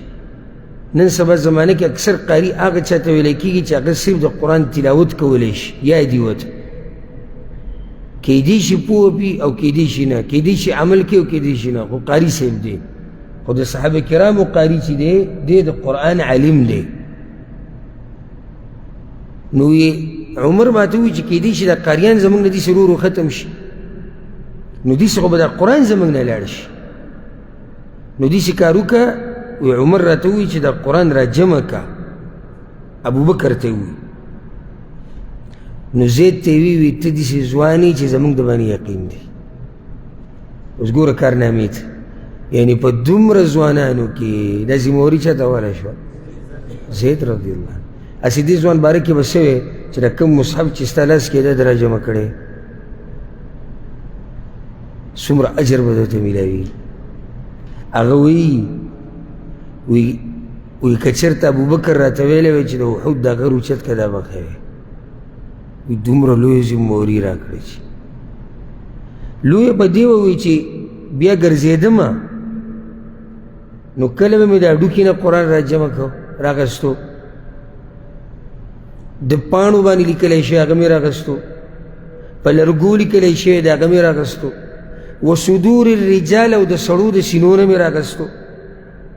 نن سبا زمانه کې اکثر قاري هغه چا ته ویلی کېږي چې هغه صرف د قرآن تلاوت کولی شي، یاد یې ورته کیدی شي پوه پي او کیدی شي نه، کیدی شي عمل کوي او کیدی شي نه، خو قاري صاحب دی. خو د صحابه کرامو قاري چې دی، دی د قرآن عالم دی. نو یې عمر ماته ووایي چې کیدی شي دا قاریان زموږ نه داسې ورو ورو ختم شي، نو داسې خو به دا قرآن زموږ نه لاړ شي. نو داسې کار وکړه. وایي عمر راته ووایي چې دا قرآن را جمع که، ابوبکر ته ووایي. نو زید ته یې ووایي ته داسې ځوان یې چې زموږ د باندې یقین دی. اوس ګوره کارنامې ته، یعنې په دومره ځوانانو کې دا ذمهواري چا ته حواله شوه؟ زید رضی الله عنه. هسې دې ځوان باره کې به څه وایې چې دا کوم مصحف چې ستا لاس کې دی دا راجمع کړی، څومره اجر به درته میلاوي. هغه وایي وایي که چېرته ابوبکر راته ویلی وای چې د احد دا غر اوچت که دا به ښه وی. وایي دومره لویه ذمهواري راکړه چې لویه په دې وه وایي چې بیا ګرځېدمه، نو کله به مې د هډوکي نه قرآن را جمع کړو راغستو، د پاڼو باندې لیکلی شوی هغه مې راغستو، په لرګو لیکلی شوی د هغه مې راغستو، وصدور الرجال او د سړو د سینو نه مې راغستو،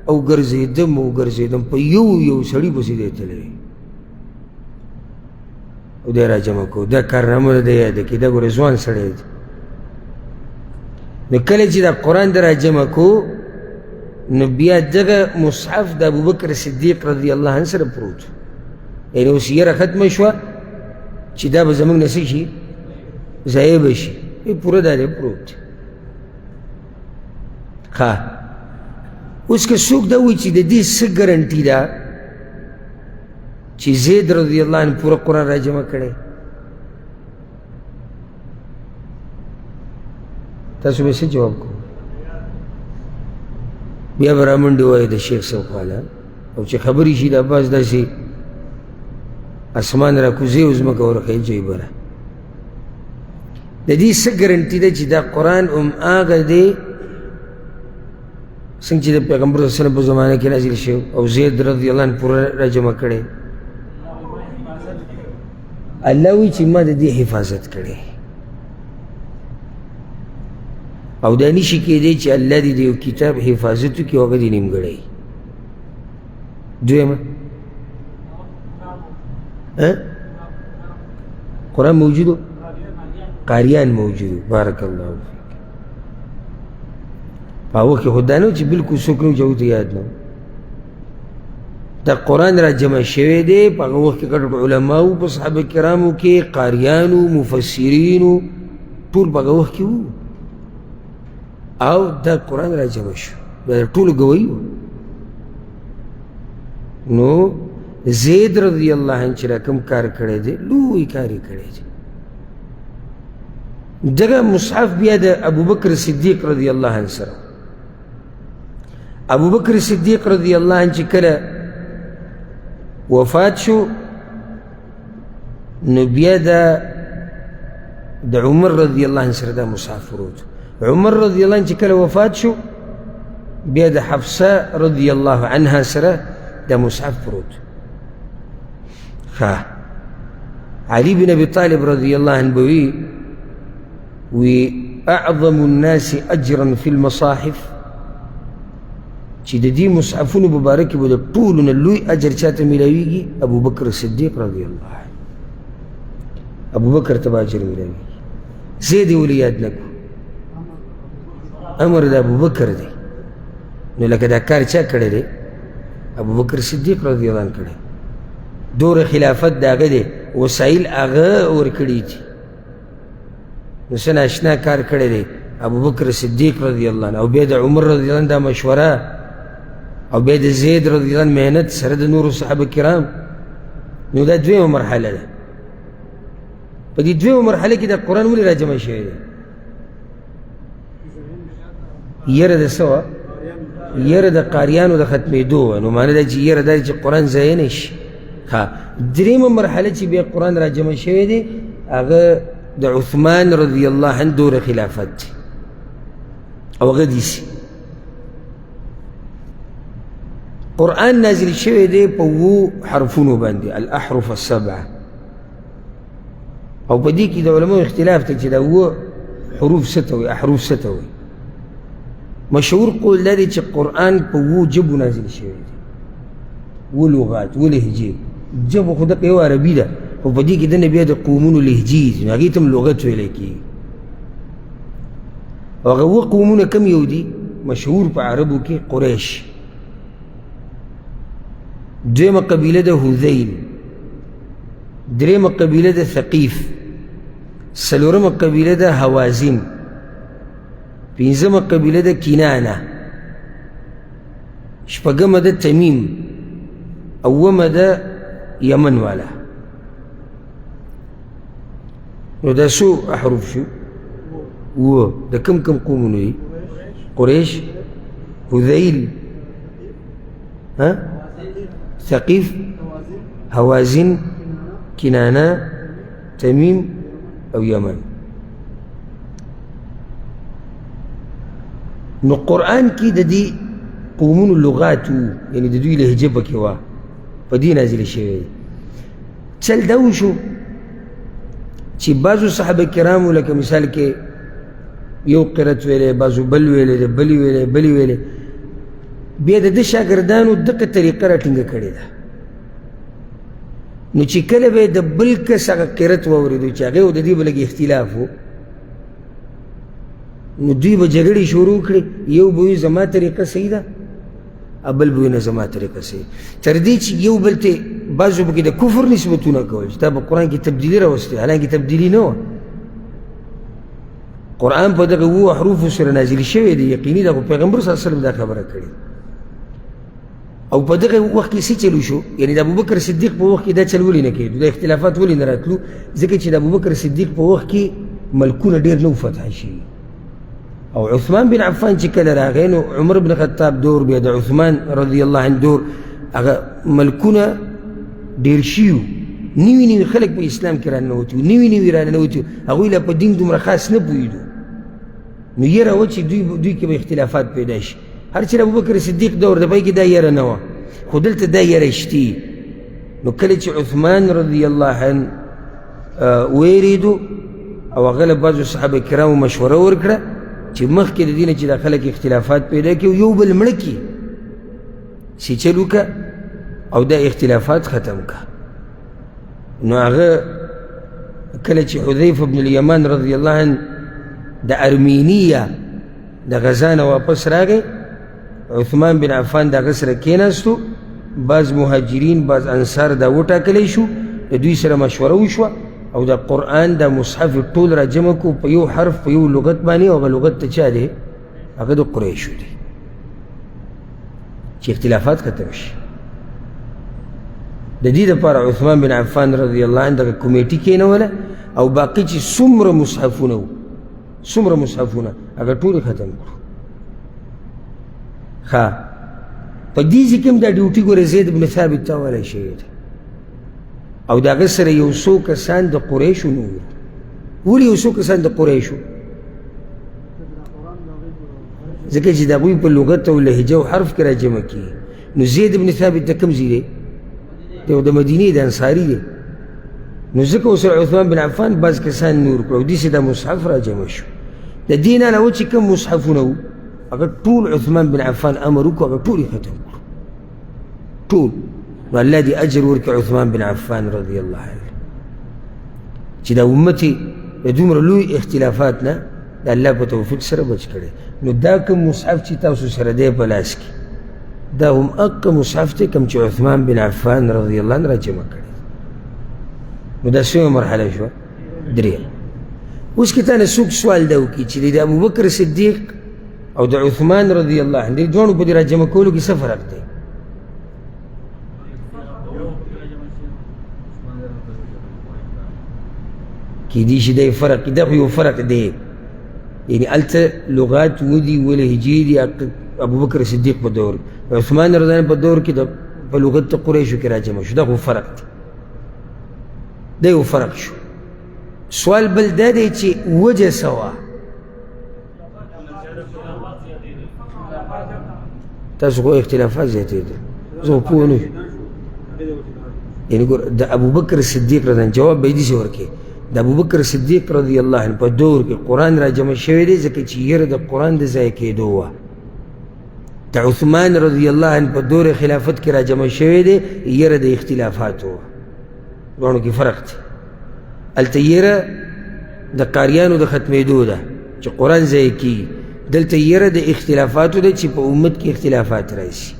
او ګرځېدم او ګرځېدم په یو یو سړي پسې دی تللی او دی راجمع کړو. دا کارنامه ده دی یاده کړي، دا ګوره ځوان سړی دی. نو کله چې دا قرآن د راجمع کړو، نو بیا دغه مصحف د ابوبکر صدیق رضی الله عنه سره پروت، یعنې اوس یره ختمه شوه چې دا به زموږ نه څه شي، ضایع به شي، پوره دا دی پروت دی. ښه اوس که څوک دا وایي چې د دې څه ګرنټي ده چې زید رضی الله عنه پوره قرآن راجمع کړی، تاسو به څه جواب کوو؟ بیا به رامنډې وایي د شیخ صاحب خواله، او چې خبرې شي دا باز داسې اسمان راکوزې او ځمکه ورښیي جیبه ده. د دې څه ګرنټي ده چې دا قرآن هم هغه دی څنګه چې د پیغمبر صلی الله علیه وسلم په زمانه کې نازل شو او زید رضی الله عنه پوره راجمع کړی؟ الله وایي چې ما د دې حفاظت کړی، او دا نشي کېدی چې الله دې د یو کتاب حفاظت وکړي او هغه دې نیمګړی. دویمه قرآن موجود، قاریان موجود. بارک الله فیک. په هغه وخت کې خو دا نه چې بلکل څوک نه و چې هغوی ته یاد نه و. دا قرآن را جمع شوی دی په هغه وخت کې غټ غټ علما وو، په صحابه کرامو کې قاریانو، مفسرینو، ټول په هغه وخت کې وو، او دا قرآن را جمع شو، دا ټولو ګواهي وه. نو زید رضی الله عنه چې دا کوم کار کړی دی، لوی کار یې کړی دی. دغه مصحف بیا د ابوبکر صدیق رضی الله عنه سره. ابوبکر صدیق رضی الله عنه چې کله وفات شو، نو بیا د عمر رضی الله عنه سره دا مصحف پروت. عمر رضی الله عنه چې کله وفات شو، بیا د حفصه رضی الله عنها سره دا مصحف پروت. ښه علي بن ابي طالب رضی الله عنه به وي وي اعظم الناس اجرا في المصاحف، چې د دې مصحفونو په باره کې به د ټولو نه لوی اجر چا ته میلاویږي؟ ابوبکر صدیق رضی الله عنه. ابوبکر ته به اجر میلاویږي. زید یې ولې یاد نه کړو؟ امر د ابوبکر دی. نو لکه دا کار چا کړی دی؟ ابوبکر صدیق رضی الله عنه کړی. دور خلافت د هغه دی، وسایل هغه ورکړي دي، نو څه ناشنا کار کړی دی ابوبکر صدیق رضی الله عنه. او بیا د عمر رضی الله عنه دا مشوره، او بیا د زید رضی الله عنه محنت سره د نورو صحابه کرام. نو دا دویمه مرحله ده. په دې دویمه مرحله کې د قرآن ولې راجمع شوی دی؟ یره د څه وه؟ یره د قاریانو د ختمېدو وه. نو معنی دا چې یره دا چې قرآن ضایع نه شي. ښه، درېیمه مرحله چې بیا قرآن راجمع شوی دی هغه د عثمان رضی الله عنه دور خلافت دی، او هغه داسې قرآن نازل شوی دی په اوو حرفونو باندې، الاحرف السبعه. او په دې کې د علماو اختلاف دی چې دا اووه حروف څه ته وایي، احروف څه ته وایي. مشهور قول دا دی چې قرآن په اوو ژبو نازل شوی دی، اووه لغات، اووه لهجې. ژبه خو دقه یوه عربي ده، خو په دې کې دننه بیا د قومونو لهجې دي، نو هغې ته هم لغت ویلی کېږي. او هغه اووه قومونه کوم یو دي؟ مشهور په عربو کې قریش، دویمه قبیله ده هذیل، درېیمه قبیله ده ثقیف، څلورمه قبیله ده هوازن، پنځمه قبیله ده کنانه، شپږمه ده تمیم، اوومه ده یمن والا. نو دا څو احرف شو؟ اووه. د کم کم قومونو دي؟ قریش، هذیل، ها، ثقیف، هوازن، کنانه، تمیم او یمن. نو قرآن کې د دې قومونو لغات وو، یعنې د دوی لهجه پکې وه، په دې نازل شوی دی. چل دا وشو چې بعضو صحابه کرامو لکه مثال کې یو قرت ویلی، بعضو بل ویلی دی، بلې ویلی، بلې ویلی، بیا د ده شاګردانو دغه طریقه راټینګه کړې ده. نو چې کله به یې د بل کس هغه قرت واورېدو چې هغې او د دې به لږ اختلاف و، نو دوی به جګړې شروع کړې، یو به وایي زما طریقه صحیح ده، بل به وایي نه زما طریقه صحیح، تر دې چې یو بل ته بعضو پکې د کفر نسبتونه کول چې تا په قرآن کې تبدیلي راوستې، حالانکې تبدیلي نه وه. قرآن په دغه اوو حروفو سره نازل شوی دی، یقیني ده، خو پیغمبر صلی الله علیه وسلم دا خبره کړې. او په دغه وخت کې څه چلو شو؟ یعنې د ابوبکر صدیق په وخت کې دا چل ولې نه کېدو، دا اختلافات ولې نه راتلو؟ ځکه چې د ابوبکر صدیق په وخت کې ملکونه ډېر نه وو فتح شوي. او عثمان بن عفان چې کله راغی نو عمر بن خطاب دور، بیا د عثمان رضی الله عنه دور، هغه ملکونه ډېر شوي وو، نوي نوي خلک په اسلام کې راننوتي وو، نوي نوي راننوتي وو، هغوی لا په دین دومره خاص نه پوهېدو. نو یره وه چې دوی کې به اختلافات پیدا شي. هر چې د ابوبکر صدیق دور د پای کې دا یره نه وه، خو دلته دا یره شتي. نو کله چې عثمان رضی الله عنه ویرېدو او هغه له بعضو صحابه کرامو مشوره ورکړه چې مخکې د دې نه چې دا خلک اختلافات پیدا کړي یو بل مړه کړي، چې چل وکړه او دا اختلافات ختم کړه. نو هغه کله چې حذیفه بن الیمان رضی الله عنه د ارمینیا د غزا نه واپس راغی، عثمان بن عفان د هغه سره کېناستو، بعض مهاجرین بعض انصار دا وټاکلی شو، د دوی سره مشوره وشوه او د قرآن د مصحف ټول را جمع کړو په یو حرف په یو لغت باندې، او هغه لغت ته چا دی؟ هغه د قریشو دی، چې اختلافات ختم شي. د دې لپاره عثمان بن عفان رضی الله عنه دغه کمیټي کېنوله او باقي چې څومره مصحفونه وو، څومره مصحفونه هغه ټول یې ختم کړو. ښه، په دې ځای کې هم دا ډیوټي ګوره زید بن ثابت ته حواله شوې ده، او د هغه سره یو څو کسان د قریشو نه وو. ولې یو څو کسان د قریشو؟ ځکه چې د هغوی په لغت او لهجه او حرف کې راجمع کېږي. نو زید بن ثابت د کوم ځای دی؟ دی د مدینې د انصاري دی. نو ځکه ورسره عثمان بن عفان بعض کسان نور کړو، او داسې دا مصحف راجمع شو. د دې نه علاوه چې کوم مصحفونه وو هغه ټول عثمان بن عفان امر وکړو، هغه ټول یې ختم کړو، ټول. نو الله دې اجر ورکړي عثمان بن عفان رضی الله عنه چې دا امت یې د دومره لوی اختلافات نه د الله په توفیق سره بچ کړی. نو دا کوم مصحف چې تاسو سره دی په لاس کې، دا هم هغه مصحف دی کوم چې عثمان بن عفان رضی الله عنه راجمع کړی. نو دا څومه مرحله شوه؟ درېیمه. اوس که تا نه څوک سوال دا وکړي چې د ابوبکر صدیق او د عثمان رضی الله عنه دې دواړو په دې راجمع کولو کې څه فرق دی؟ کیدی شي دا فرق، دا خو یو فرق دی، یعنی هلته لغات ودي ولهجې دي. ابوبکر صدیق په دور، عثمان رضی الله په دور کې په لغت د قریشو کې راجمع شو. دا خو فرق دی، دا یو فرق شو. سوال بل دا دی چې وجه څه وه؟ تاسو خو اختلافات زیاتېدل، زه خو پوه نه شوم. یعنې ګوره د ابوبکر صدیق رضی الله جواب به یې داسې ورکړي، د ابوبکر صدیق رضی الله عنه په دور کې قرآن راجمع شوی دی ځکه چې یره د قرآن د ضایع کېدو وه. د عثمان رضی الله عنه په دور خلافت کې راجمع شوی دی، یره د اختلافاتو وه. دواړو کې فرق دی. هلته یره د قاریانو د ختمېدو ده چې قرآن ضایع کېږي، دلته یره د اختلافاتو ده چې په امت کې اختلافات راشي.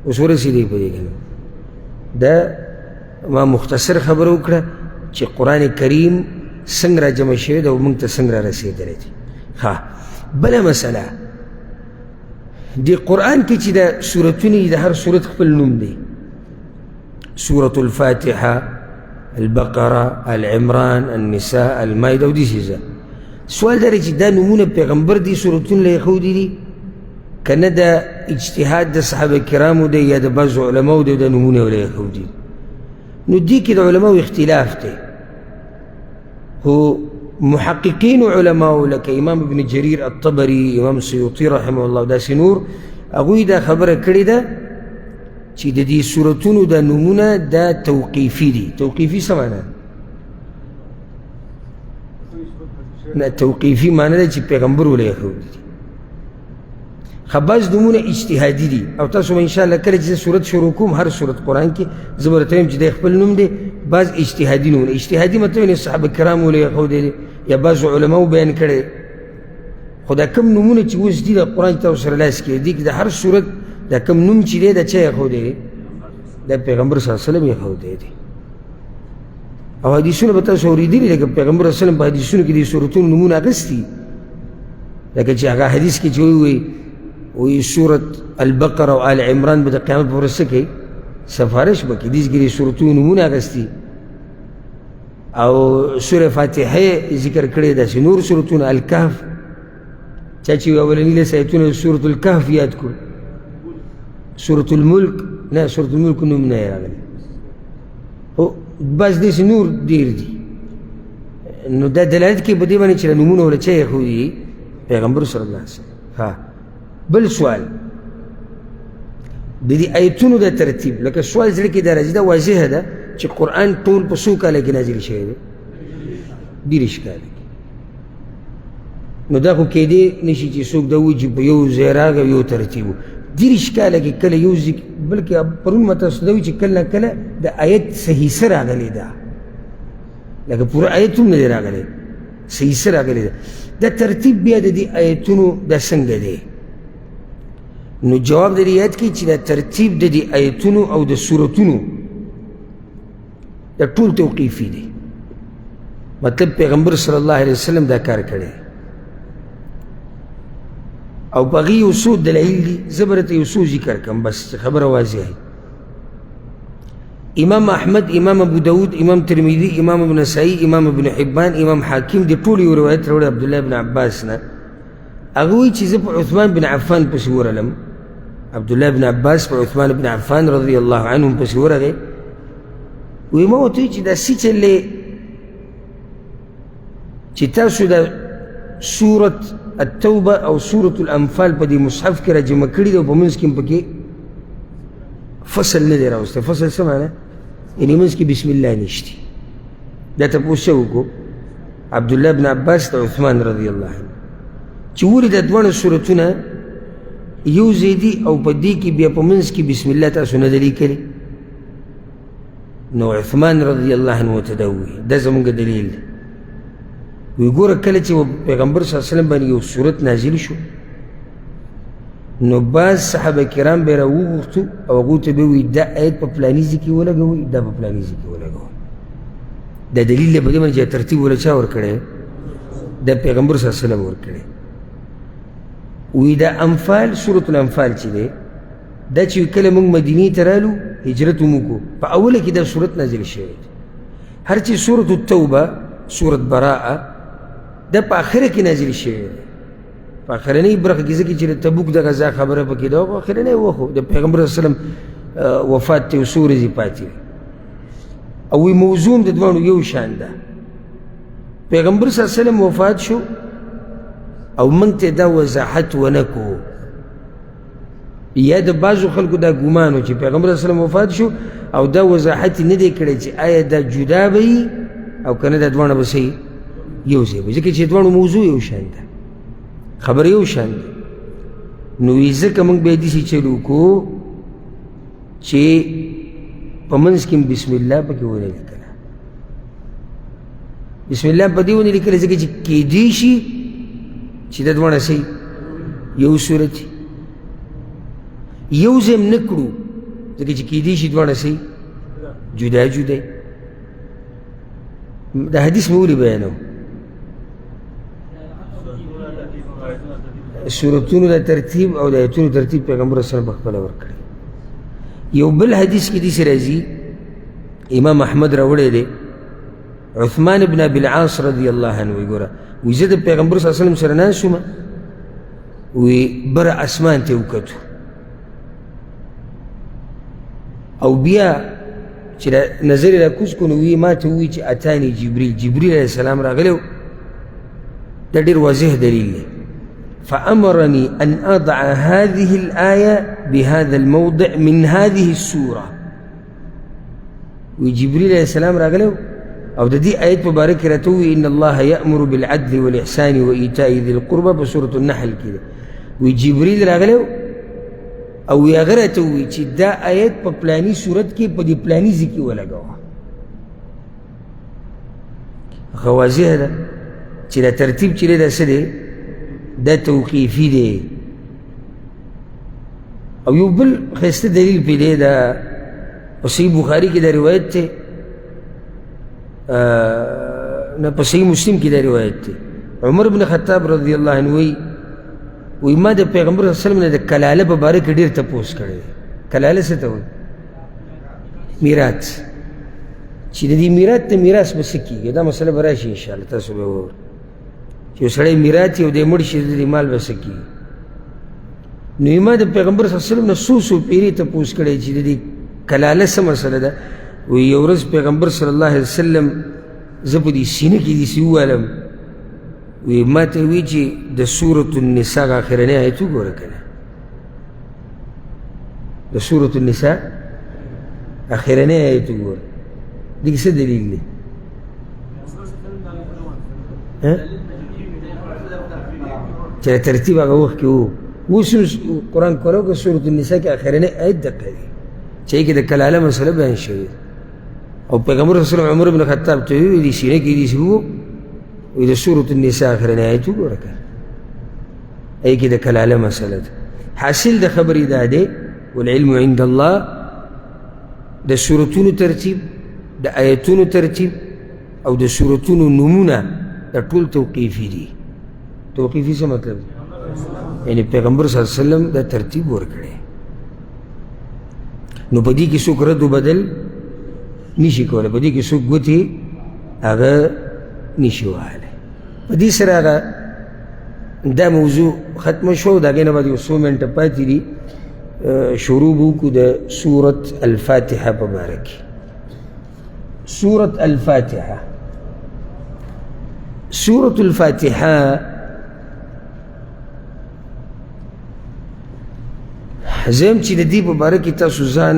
اوس ورسېدې په دې که نه؟ دا ما مختصر خبره وکړه چې قرآن کریم څنګه راجمع شوی دی او موږ ته څنګه را رسېدلی دی. ښه، بله مسله د قرآن کې چې د سورتونه دي، د هر سورت خپل نوم دی. سورة الفاتحة، البقرة، العمران، النساء، المائدة او داسې څه. سوال دا دی چې دا نومونه پیغمبر دې سورتونه له ایښودي دي که نه د اجتهاد د صحابه کرامو دی یا د بعضو علماو دی دا نومونه یې له ایښودي دي؟ نو دې کې د علماو اختلاف دی، خو محققین علماو لکه امام ابن جریر الطبري، امام سیوطي رحمه الله، داسې نور، هغوی دا خبره کړې ده چې د دې سورتونو دا نومونه دا توقیفي دي. توقیفي څه معنا؟ نه، توقیفي معنا ده چې پیغمبر ولې ایښودي دي. ښه، بعض نومونه اجتهادي دي، او تاسو به انشاءالله کله چې زه سورت شروع کوم هر سورت قرآن کې زه به درته وایم چې دا خپل نوم دی. بعض اجتهادي نومونه، اجتهادي مطلب یعنې صحابه کرامو ولې ایښودی دی یا بعضو علماو بیان کړی. خو دا کوم نومونه چې اوس دي د قرآن تاسو سره لاس کې دي، د هر سورت دا کوم نوم چې دی دا چا ایښودی دی؟ دا پیغمبر صلی الله علیه وسلم ایښودی دی. او حدیثونه به تاسو اورېدلي، لکه پیغمبر صلی الله علیه وسلم په حدیثونو کې د سورتونو نومونه اخیستي، لکه چې هغه حدیث کې چې وایي وایي سورت البقره او آل عمران به د قیامت په ورځ څه کوي؟ سفارش به کوي. دې کې د سورتونو نومونه اخیستي او سوره فاتحه ذکر کړې داسې نور سورتونه، الکهف، چا چې اولني لس ایتونه سورة الکهف یاد کړو، سورة الملک نه، سورة الملک نوم نه راغلی، خو بس داسې نور ډېر دي. نو دا دلالت کوي په دې باندې چې نومونه ورله چا ایښودي دي؟ پیغمبر صلی الله علیه وسلم. ها، بل سوال د دې ایتونو د ترتیب، لکه سوال زړه کې دا راځي، دا واضحه ده چې قرآن ټول په څو کاله کې نازل شوی دی؟ 30 کاله کې. نو دا خو کېدی نشي چې څوک دا وایي چې په یو ځای راغی یو ترتیب و. 30 کاله کې کله یو ځای، بلکې پرون ما تاسو ته وایي چې کله کله د آیت څه حصه راغلې ده، لکه پوره آیت هم نه دی راغلی، څه حصه راغلې ده. دا ترتیب بیا د دې آیتونو دا څنګه دی؟ نو جواب د دې آیت کې چې دا ترتیب د دې آیتونو او د سورتونو دا ټول توقیفي دی. مطلب پیغمبر صلی الله علیه وسلم دا کار کړی او په هغې یو څو دلایل دي، زه به درته یو څو ذکر کړم بس چې خبره واضحه وي. امام احمد، امام ابو داود، امام ترمذي، امام ابن نسائی، امام ابن حبان، امام حاکم دې ټول یو روایت راوړی عبدالله بن عباس نه. هغه وایي چې زه په عثمان بن عفان پسې ورغلم، عبدالله بن عباس په عثمان بن عفان رضی الله عنهم پسې ورغی. وایي ما ورته وویل چې دا څه چل دی چې تاسو د سورة التوبه او سورة الانفال په دې مصحف کې راجمع کړي دي او په منځ کې هم پکې فصل نه دی راوستی. فصل څه معنا؟ یعنې منځ کې بسم الله نشته. دا تپوس چا وکړو؟ عبدالله بن عباس د عثمان رضی الله عنه چې ولې دا دواړه سورتونه یو ځای دي او په دې کې بیا په منځ کې بسم الله تاسو نه ده لیکلې؟ نو عثمان رضی الله عنه ورته دا ووایي، دا زموږ دلیل دی. وایي ګوره کله چې پیغمبر صلی الله علیه وسلم باندې یو سورت نازل شو، نو بعض صحابه کرام به راوغوښتو او هغو ته به وایي دا آیت په فلاني ځای کې ولګوئ، دا په فلاني ځای کې ولګوئ. دا دلیل دی په دې باندې چې ترتیب وله چا ورکړی؟ دا پیغمبر صلی الله علیه وسلم ورکړی. وایي دا انفال، سورة الانفال چې دی، دا چې کله موږ مدینې ته رالو هجرت مو وکړو، په اوله کې دا سورت نازل شوی دی. هر چې سورة التوبه، سورت براءه دا په آخره کې نازل شوی دی، په آخرنۍ برخه کې، ځکه چې د تبوک د غزا خبره پکې ده، خو آخرنۍ وه، خو د پیغمبر صلی الله علیه وسلم وفات ته یو څو ورځې پاتې وې. او وی موضوع هم د دواړو یو شان ده. پیغمبر صلی الله علیه وسلم وفات شو او موږ ته دا وضاحت ونه کړو، یا د بعضو خلکو دا ګمان و چې پیغمبر صلی الله علیه وسلم وفات شو او دا وضاحت یې نه دی کړی چې آیا دا جدا به وي او که نه دا دواړه به څه یو ځای وي، ځکه چې دواړو موضوع یو شان ده، خبره یو شان ده. نو ځکه موږ بیا داسې چل وکړو چې په منځ کې بسم الله پکې ونه لیکله. بسم الله په دې ونه لیکله ځکه چې کیدی شي چې دا دواړه څه یو صورت یو ځای هم نه کړو، ځکه چې کیدی شي دواړه څه جدا جدا. دا حدیث مې ولې بیانوم؟ سورتونو د ترتیب او د آیتونو ترتیب پیغمبر صلی الله علیه وسلم په خپله ورکړی. یو بل حدیث کې داسې راځي، امام احمد راوړی دی، عثمان بن ابي العاص رضی الله عنه وایي، ګوره وایي زه د پیغمبر صلی الله علیه وسلم سره ناست وم، وایي بره اسمان ته یې وکتو او بیا چې نظر یې راکوز کړو، نو وایي ما ته ووایي چې اتاني جبریل، جبریل علیه السلام راغلی و. دا ډېر واضح دلیل دی. فأمرني أن أضع هذه الآية بهذا الموضع من هذه السورة. وی جبريل عليه السلام راغلی او د دې آیت په باره کې راته ووایي ان الله یأمر بالعدل والإحسان وإیتاء ذي القربى په سورة النحل کې ده. وی جبریل راغلی او وی هغه راته ووایي چې دا آیت په پلاني صورت کې په دې پلاني ځای کې ولګوه. ښه واضح ده چې دا ترتیب چې دی دا څه دی؟ دا توقیفي دی. او یو بل ښایسته دلیل پرې دی، دا په صحیح بخاري کې دا روایت دی، نه په صحیح مسلم کې دا روایت دی. عمر بن خطاب رضی الله عنه وایي، وایي ما د پیغمبر صلی الله علیه وسلم نه د کلاله په باره کې ډېر تپوس کړی دی. کلاله څه ته وایي؟ میراث. چې د دې میراث ته میراث به څه کېږي، دا مسله به راشي انشاءالله، تاسو به واورئ چې یو سړی میراث یې او دی مړ شي، د دې مال به څه کېږي. نو ما د پیغمبر صلی الله علیه وسلم نه څو څو پیرې تپوس کړی چې د دې کلاله څه مسله ده. وایي یو ورځ پیغمبر صلی الله علیه وسلم زه په دې سینه کې داسې ووالم، وایي ما ته وایي چې د سورة النساء آخرنی آیت وګوره که نه، د سورة النساء آخرنی آیت وګوره، دې کې څه دلیل دی؟ چې ترتیب هغه وخت کې وو. اوس هم قرآن کولو که سورة النساء کې آخرنی آیت دقه دی چې کې د کلاله مسله بیان شوې. او پیغمبر صلی الله علیه وسلم عمر بن خطاب ته ویلي دي سینه کې دي وو، وایي د سورة النساء آخرنی آیت وګوره که هغې کې د کلاله مسله ده. حاصل د خبرې دا دی، والعلم عند الله، د سورتونو ترتیب، د آیتونو ترتیب او د سورتونو نومونه دا ټول توقیفي دي. توقیفي څه مطلب دی؟ یعنی پیغمبر صلی الله علیه وسلم دا ترتیب ورکړی، نو په دې کې څوک رد و بدل نشي کولی، په دې کې څوک ګوتې هغه نشي وهلی. په دې سره هغه دا موضوع ختمه شوه. د هغې نه بعد یو څو منټه پاتې دي، شروع به وکړو د سورة الفاتحه په باره کې. سورة الفاتحه، سورة الفاتحه زه یم چې د دې په باره کې تاسو ځان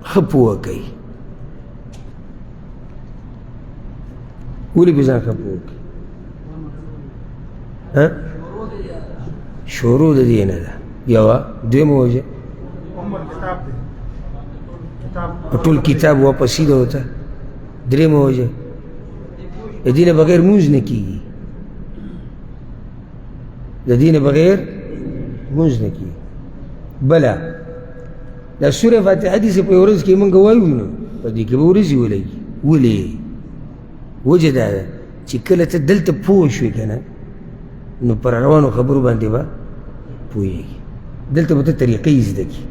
ښه پوه کړئ. ولې به ځان ښه پوه کړئ؟ شروع د دې نه ده یوه. دویمه وجه په ټول کتاب واپسي ده ورته. درېیمه وجه د دې نه بغیر مونځ نه کېږي، د دې نه بغیر مونځ نه کېږي. بله دا سورة فاتحه دي چې په ورځ کې مونږ وایو، نو په دې کې به ورځې ولګي. ولې؟ وجه دا ده چې کله ته دلته پوه شوې که نه، نو پر روانو خبرو باندې به پوهېږي. دلته به ته طریقې زده کړي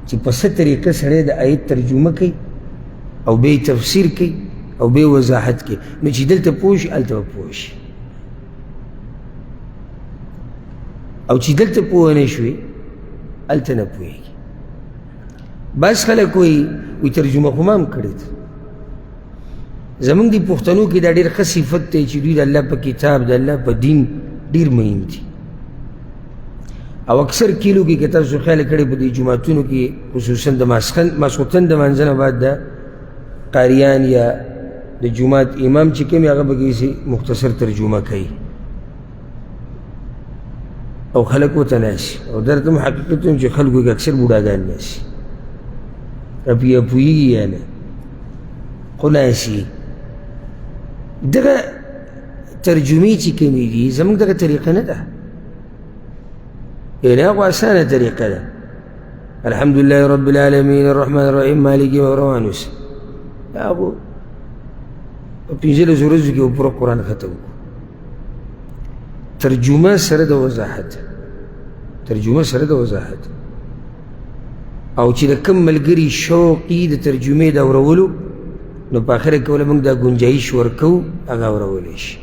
چې په څه طریقه سړی د آیت ترجمه کوي او بیا یې تفسیر کوي او به وضاحت کوي. نو چې دلته پوه شي هلته به پوه شي، او چې دلته پوه نه شوې هلته نه پوهېږي. بعض خلک وایي وایي ترجمه خو ما هم کړې ده. زمونږ د پښتنو کې دا ډېر ښه صفت دی چې دوی د الله په کتاب د الله په دین ډېر مین دي. او اکثر کلیو کې که تاسو خیال کړی په دې جوماتونو کې خصوصا د ماسخوتن د مانځه نه بعد د قاریان یا د جومات امام چې کوم هغه به کېسې مختصر ترجمه کوي او خلک ورته ناست. او درته هم حقیقت هم چې خلکو کې اکثر بوډاګان ناست دي، یا پوهېږي یا نه، خو ناست. دغه ترجمې چې کومې دي زموږ دغه طریقه نه ده، یعنې هغه اسانه طریقه ده. الحمد لله رب العالمین الرحمن الرحیم مالک یوم روان اوسه. هغه په 15 ورځو کې پوره قرآن ختم کړو. ترجمه سره د وضاحت، ترجمه سره د وضاحت. او چې د کوم ملګري شوقي د ترجمې د اورولو نو په آخره کې وله موږ دا ګنجایش ورکوو هغه اورولی شي.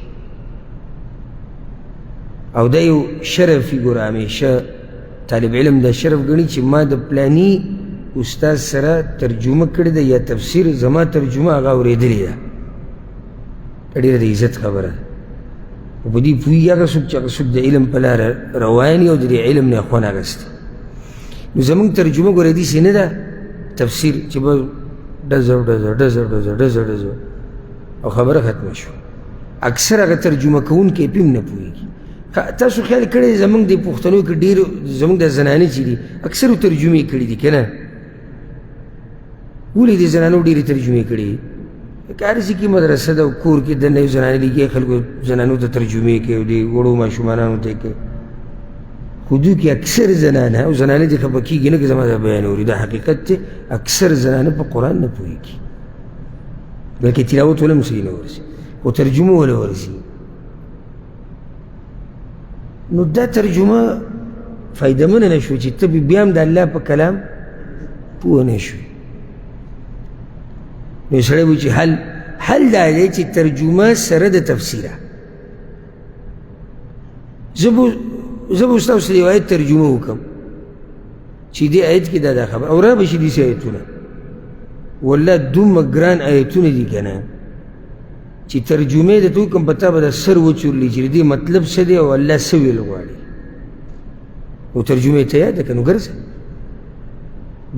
او دا یو شرف وي. ګوره همیشه طالب علم دا شرف ګڼي چې ما د پلاني استاد سره ترجمه کړې ده یا تفسیر زما ترجمه هغه اورېدلې ده. دا ډېره د عزت خبره ده. او په دې پوهېږي هغه څوک چې هغه څوک د علم په لاره روان وي او د دې علم نه یې خوند اخیستی. نو زموږ ترجمه ګوره داسې نه ده تفسیر چې بس ډزه ډزه ډزه ډزه ډزه ډزه او خبره ختمه شوه. اکثر هغه ترجمه کوونکی پې هم نه پوهېږي. تاسو خیال کړی زموږ د پښتنو کې ډېر زموږ د زنانې چې دي اکثرو ترجمې کړي دي که نه؟ ولې د زنانو ډېرې ترجمې کړي؟ که هر ځای کې مدرسه ده او کور کې دننه یو زنانې لیکي خلکو زنانو ته ترجمې کوي او دې وړو ماشومانانو ته یې کوي. خو دوی کې اکثر زنانه او زنانه دې خفه کېږي نه که زما دا بیان اوري، دا حقیقت دی. اکثر زنانه په قرآن نه پوهېږي، بلکې تلاوت وله هم صحیح نه ورځي خو ترجمه وله ورځي. نو دا ترجمه فایدهمنه نه شوه چې ته بیا هم د الله په کلام پوه نه شوې. نو سړی وایي چې حل دا دی چې ترجمه سره د تفسیره. زه به ستاسو د یو آیت ترجمه وکړم چې دې آیت کې دا خبره او را به شي داسې آیتونه. والله دومره ګران آیتونه دي که نه چې ترجمې د تو کوم په تا به د سر وچورلي چې د دې مطلب څه دی او الله څه ویل غواړي. نو ترجمې ته یاده که نو ګرځه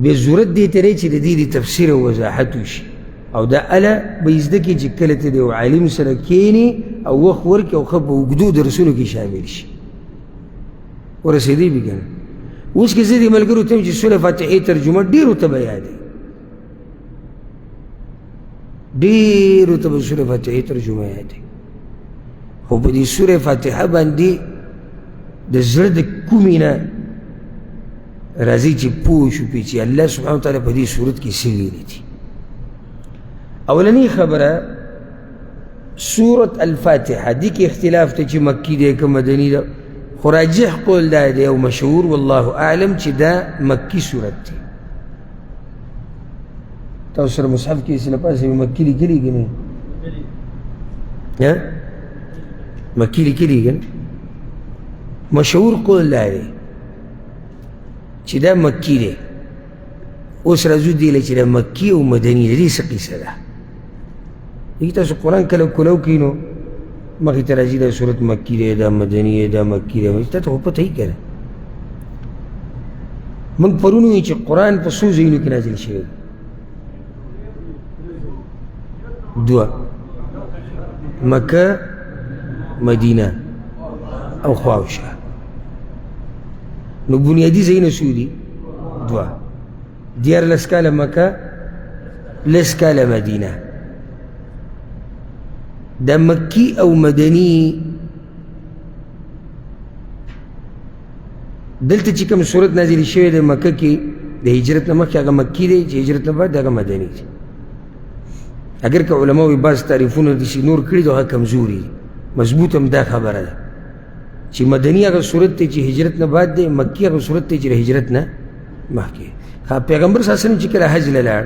بې ضرورت دې ته دی چې د دې د تفسیر او وضاحت وشي. او دا اله به یې زده کړي چې کله ته د یو عالم سره کښېنې او وخت ورکړي او ښه په اوږدو درسونو کې شامل شي. ورسېدی به که نه؟ اوس که زه دې ملګرو ته چې سوره فاتحې ترجمه ډېرو ته به یادوي، ډېرو ته به سوره فاتحې ترجمه یادوي، خو په دې سوره فاتحه باندې د زړه د کومې نه راځي چې پوه شو پې چې الله سبحانه وتعالی په دې صورت کې څه ویلي دي. اولنۍ خبره سورة الفاتحة دې کې اختلاف دی چې مکي دی که مدني ده، خو راجح قول دا دی او مشهور والله اعلم چې دا مکي سورت دی. تاسو سره مصحف کې څه له پاسه مکي لیکلي که نه؟ مکي لیکلي که نه؟ مشهور قول دا دی چې دا مکي دی. اوس راځو دې له چې دا مکي او مدني د دې څه قصه ده. دې تاسو قرآن کله کولو کړئ نو مخې ته راځي دا سورت مکي دی، دا مدني دی، دا مکي دی، تا ته خو پته یې که نه. موږ پرون وویل چې قرآن په څو ځایونو کې نازل شوی دی؟ دوه، مکه، مدینه او خواوشا. نو بنیادي ځایونه څو دي؟ دوه. 13 کاله مکه، 10 کاله مدینه. د مکی او مدني دلته چې کوم سورت نازل شوی دی مکه کې د هجرت نه مخکې هغه مکي دی، چې هجرت نه بعد هغه مدني دی. اګر که علماو یې بعض تعریفونه داسې نور کړي دي، هغه کمزوري دي. مضبوط هم دا خبره ده چې مدني هغه سورت دی چې هجرت نه بعد دی، مکي هغه سورت دی چې د هجرت نه مخکې. پیغمبر صلی الله علیه وسلم چې کله حج له لاړ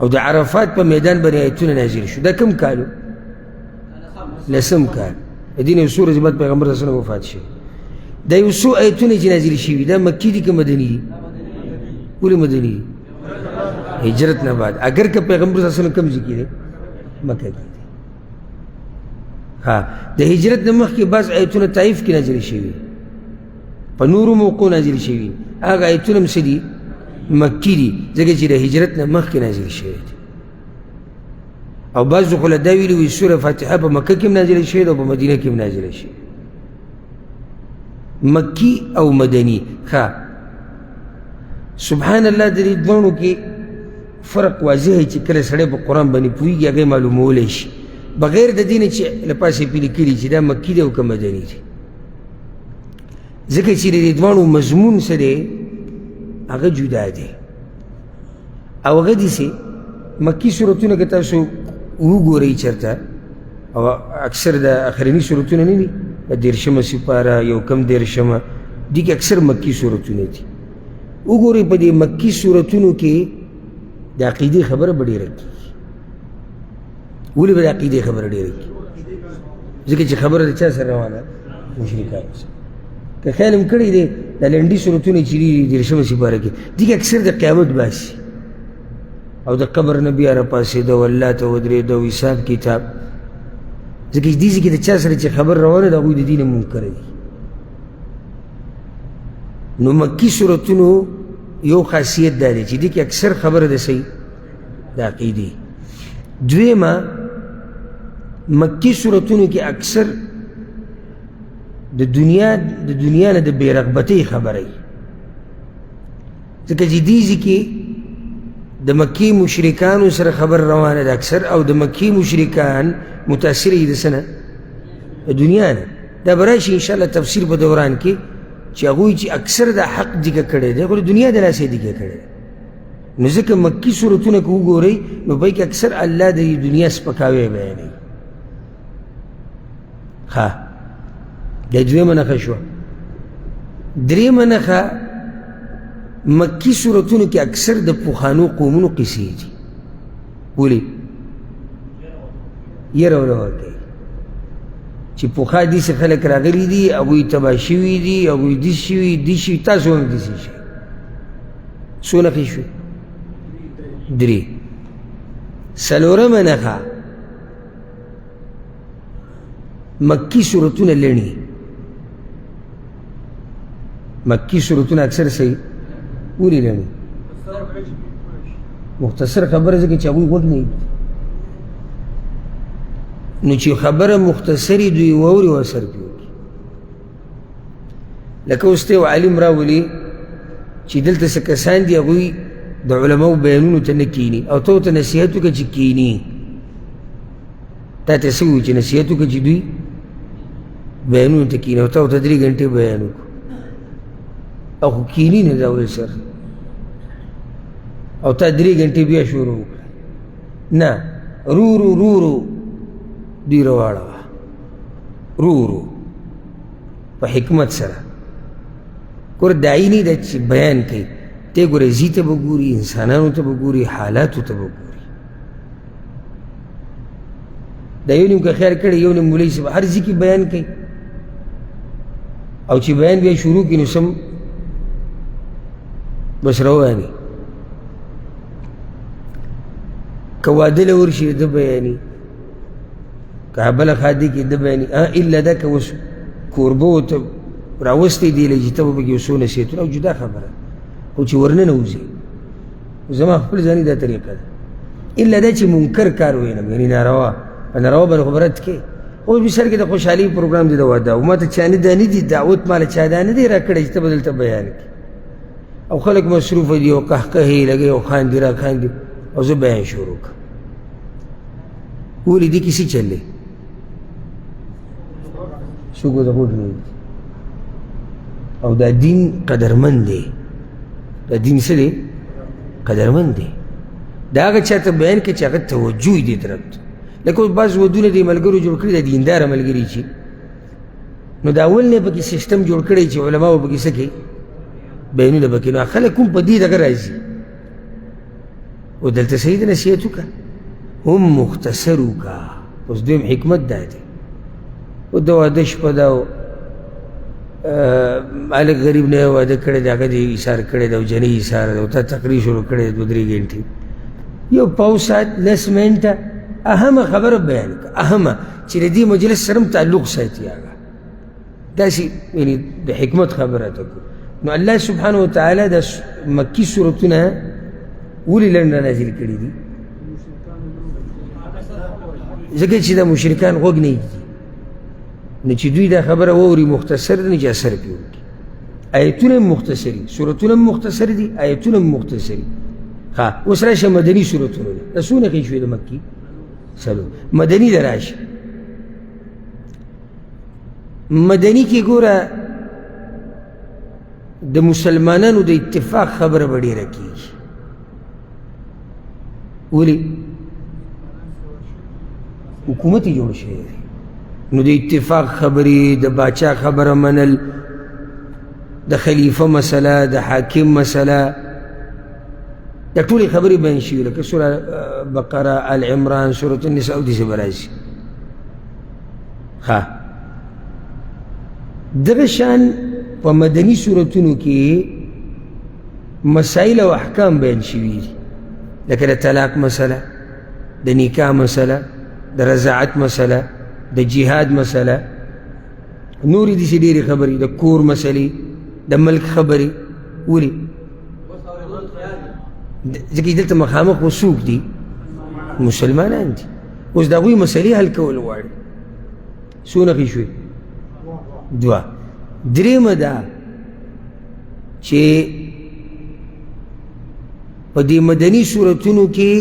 او د عرفات په میدان باندې آیتونه نازل شو. دا کوم کال و؟ لسم کال. د دې نه یو څو ورځې بعد پیغمبر صلی الله علیه وسلم وفات شوی. دا یو څو آیتونه چې نازل شوي دا مکي دي که مدني دي؟ ولې مدني دي؟ هجرت نه بعد. اګر که پیغمبر صلی الله علیه وسلم کوم ځای کې دی؟ مکه کې دی. ها، د هجرت نه مخکې بعض آیتونه طایف کې نازل شوي، په نورو موقعو نازل شوي. هغه آیتونه هم څه دي؟ مکي دي، ځکه چې د هجرت نه مخکې نازل شوي دي. او بعضو خو له دا ویلي وي سوره فاتحه په مکه کې هم نازله شوې ده او په مدینه کې هم نازله شوې. مکی او مدني. ښه، سبحان الله، د دې دواړو کې فرق واضح چې کله سړی په قرآن باندې پوهېږي هغه یې معلومولی شي، بغیر د دې نه چې له پاسه یې پرې لیکلي چې دا مکي دی او که مدني دی، ځکه چې د دې دواړو مضمون څه دی هغه جدا دی. او هغه داسې مکي سورتونه که تاسو وګورئ چېرته، او اکثر د اخرني سورتونه نه دي، د دېرشمه سپاره یو کم دېرشمه دي کې اکثر مکي سورتونه دي. وګورئ په دې مکي سورتونو کې د عقیدې خبره به ډېره کېږي. ولې به د عقیدې خبره ډېره کېږي؟ ځکه چې خبره د چا سره روانه؟ مشرکانو سره. که خیال هم کړی دی د لنډي سورتونه چې دي دېرشمه سپاره کې، دې کې اکثر د قیامت باسي او د قبر نه بیا راپاڅېده او الله ته ودرېده او حساب کتاب. ځکه چې دې ځای کې د چا سره چې خبر روانه ده هغوی د دین منکر دي. نو مکي سورتونو یو خاصیت دا دی چې دې کې اکثر خبره د صحیح د عقیدې. دویمه، مکي سورتونو کې اکثر د دنیا نه د بېرغبتۍ خبره وي، ځکه چې دې ځای کې د مکې مشرکانو سره خبر روانه ده اکثر، او د مکې مشرکان متاثر دي د څه نه؟ د دنیا نه. دا به راشي انشاءالله تفسیر په دوران کې چې هغوی چې اکثر د حق ذکر کړی دی خو د دنیا د لاسه یې ذکر کړی دی. نو ځکه مکي سورتونه که وګورئ نو په کې اکثر الله د دنیا سپکاوی بیانوي. ښه، دا دویمه نښه شوه. درېیمه نښه، مکي سورتونو کې اکثر د پخوانو قومونو قصې دي. ولې؟ یره ونه ورکوي چې پخوا داسې خلک راغلي دي، هغوی تباه شوي دي، هغوی داسې شوي، داسې شوي، تاسو هم داسې شئ. څو نښې شوې؟ درې. څلورمه نښه، مکي سورتونه لڼي. مکي سورتونه اکثر صحیح ولې لڼي؟ مختصر خبره ځکه چې هغوی غوږ نه ږدي، نو چې خبره مختصرې دوی واوري او اثر پرې وکړي. لکه اوس ته یو عالم راولي چې دلته څه کسان دي هغوی د علماو بیانونو ته نه کیني، او ته ورته نصیحت وکړه چې کیني. تا ته څه ووایي چې نصیحت وکړه چې دوی بیانونو ته کیني، او ته ورته 3 ګنټې بیان وکړو او خو کیني نه دا وایي سر، او تا 3 ګنټې بیا شروع وکړه. نه، رو رو رو رو دوی راواړوه، رو رو په حکمت سره. ګوره داعي نه ده چې بیان کوي، دی ګوره ځي ته به ګوري، انسانانو ته به ګوري، حالاتو ته به ګوري. دا یو نیم که خیال کړی، یو نیم مولوي صاحب هر ځای کې بیان کوي، او چې بیان بیا شروع کړي نو سم بس روان وي. که واده له ورشي ده بیاني، که بله ښادي کې ده بیاني، الا دا که اوس کوربه ورته راوستی دی له چې ته به پکې یو څو نصیحتونه، او جدا خبره، خو چې ورننوځي. زما خپل ځاني دا طریقه ده، الا دا چې منکر کار وینم، یعنې ناروا، په ناروا باندې خو به رد کې. اوس مثال کې د خوشحالۍ پروګرام دی د واده، او ما ته چا نه دا نه دي دعوت، ما له چا دا نه دی راکړی چې ته به دلته بیان کړې، او خلک مصروف دي او قهقهې لګوي او خاندي را خاندي، او زه بیان شروع کړم. ولې دې کې څه چل دی؟ څوک ورته غوږ نه ږدي. او دا دین قدرمن دی، دا دین څه دی؟ قدرمن دی. دا هغه چا ته بیان کړي چې هغه توجه یې دې طرف ته. لکه اوس بعض ودونه دې ملګرو جوړ کړي، دا دینداره ملګري چې نو دا اول نه پکې سیستم جوړ کړی چې علماو پکې څه کوي، بیانونه پکې. نو خلک هم په دې دغه راځي. او دلته صحیح د نصیحت وکړه، هم مختصر وکړه. اوس دویم حکمت دا دی، او د واده شپه ده، هلک غریب نه واده کړی دی، هغه دې ایثار کړی دی او جنۍ ایثار ده، او تا تقریر شروع کړی دی 2-3 ګنټې، یو پاو ساعت 10 منټه اهمه خبره بیان کړه، اهمه چې د دې مجلس سره هم تعلق ساتي، هغه داسې یعنې د حکمت خبره ته کو. نو الله سبحانه وتعالی د مکي سورتونه ولې لنډه نازل کړي دي؟ ځکه چې دا مشرکان غوږ نه ږدي، نو چې دوی دا خبره واوري مختصر دی، نو چې اثر پرې وکړي. آیتونه هم مختصري، سورتونه هم مختصر دي، آیتونه هم مختصري. ښه، اوس راشه مدني سورتونه دي، دا څو نښې شوې د مکي؟ څلور. مدني د راشه، مدني کې ګوره د مسلمانانو د اتفاق خبره به ډېره کېږي. ولې؟ حکومت یې جوړ شوی دی، نو د اتفاق خبرې، د باچا خبره منل، د خلیفه مسله، د حاکم مسله، دا ټولې خبرې بیان شوي، لکه سوره بقره، آل عمران، سورة النساء او داسې به راځي. ښه، دغه شان په مدني سورتونو کې مسائل او احکام بیان شوي دي، لکه د طلاق مسله، د نکاح مسله، د رضاعت مسله، د جهاد مسله، نورې داسې ډېرې خبرې، د کور مسلې، د ملک خبرې. ولې؟ ځکه چې دلته مخامخ وڅوک دي؟ مسلمانان دي. اوس د هغوی مسلې حل کول غواړي. څو نښې شوې؟ دوه. درېیمه دا چې په دې مدني صورتونو کې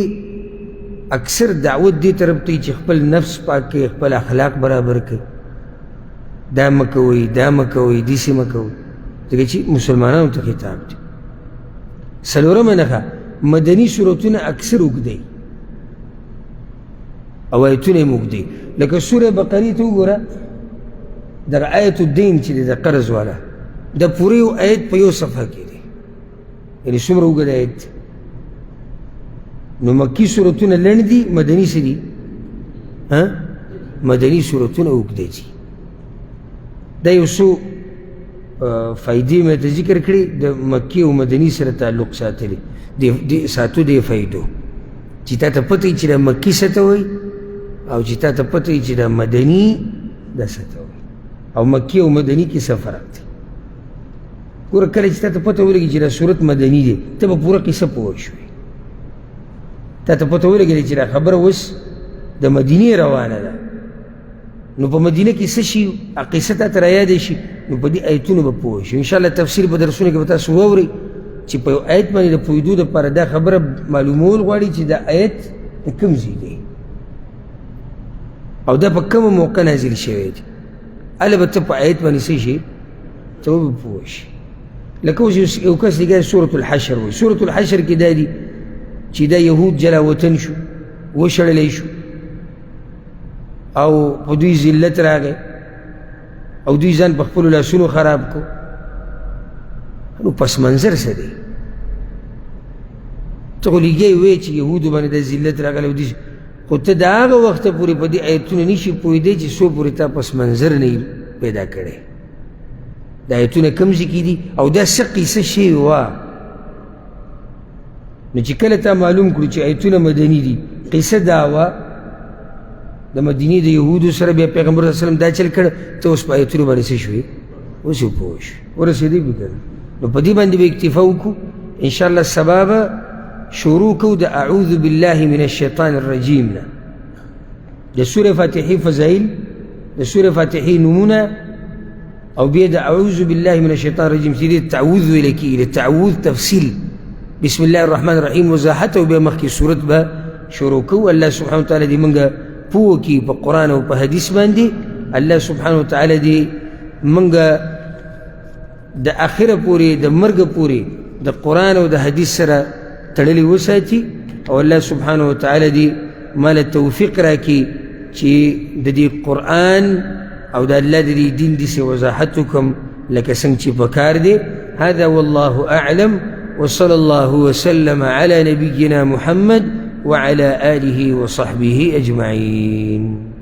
اکثر دعوت دې طرف ته چې خپل نفس پاک کړئ، خپل اخلاق برابر کړئ، دا مه کوئ، دا مه کوئ، داسې مه کوئ، ځکه چې مسلمانانو ته خطاب دی. څلورمه نښه، مدني صورتونه اکثر اوږدی او آیتونه یې اوږدی، لکه سوره بقرې ته وګوره، دغه آیت الدین چې دی د قرض والا، د پوره یو آیت په یو صفحه کې دی، یعنې څومره اوږد آیت. نو مکي سورتونه لنډ دي، مدني څه دي؟ مدني سورتونه اوږده دي. دا یو څو فایدې مې ته ذکر کړې د مکي او مدني سره تعلق ساتلې، دې ساتو دې فایدو چې تا ته پته وي چې دا مکي څه ته وایي او چې تا ته پته وي چې دا مدني دا څه ته وایي، او مکي او مدني کې څه فرق دی. ګوره کله چې تا ته پته ولګي چې دا صورت مدني دی، ته به پوره قصه پوه شوې. تا ته پته ولګېده چې دا خبره اوس د مدینې روانه ده، نو په مدینه کې څه شي قصه تا ته رایاده شي، نو په دې آیتونو به پوه شي. انشاءالله تفسیر په درسونو کې به تاسو واورئ چې په یو آیت باندې د پوهېدو دپاره دا خبره معلومول غواړي چې دا آیت د کوم ځای دی او دا په کومه موقع نازل شوی دی. هله به ته په آیت باندې څه شي ته به پوه شي. لکه اوس یو کس لګیا سورة الحشر وایي، سورة الحشر کې دا دي چې دا یهود جلا وطن شو، وشړلی شو او په دوی ذلت راغی او دوی ځان په خپلو لاسونو خراب کو. نو پس منظر څه دی؟ ته خو لګیا وې چې یهودو باندې د ذلت راغلی او داسې، خو ته د هغه وخته پورې په دې آیتونو نشي پوهېدی چې څو پورې تا پس منظر نه پیدا کړی. دا آیتونه کوم ځای کې دي او دا څه قصه شوې وه؟ نو چې کله تا معلوم کړو چې آیتونه مدني دي، قصه دا وه د مدینې د یهودو سره، بیا پیغمبر صلی الله علیه وسلم دا چل کړ، ته اوس په آیتونو باندې څه شوې؟ اوس یې پوه شوې، ورسېدې به که نه؟ نو په دې باندې به اکتفا وکړو انشاءالله. سبا به شروع کوو د اعوذ بالله من الشیطان الرجیم نه، د سورې فاتحې فضایل، د سورې فاتحې نمونه، او بیا د اعوذ بالله من الشیطان الرجیم چې دې تعوذ ویل کېږي، د تعوذ تفصیل، بسم الله الرحمن الرحیم وضاحت، او بیا مخکې سورت به شروع کوو. الله سبحانه وتعالی دې موږ پوه کړي په قرآن او په حدیث باندې. الله سبحانه وتعالی دې موږ د اخره پورې، د مرګ پورې د قرآن او د حدیث سره تړلې وساتي، او الله سبحانه وتعالی دې مال توفیق راکړي چې د دې قرآن او د الله د دې دین داسې وضاحت وکړم لکه څنګه چې پکار دی. هذا والله أعلم، وصلى الله وسلم على نبينا محمد وعلى آله وصحبه أجمعين.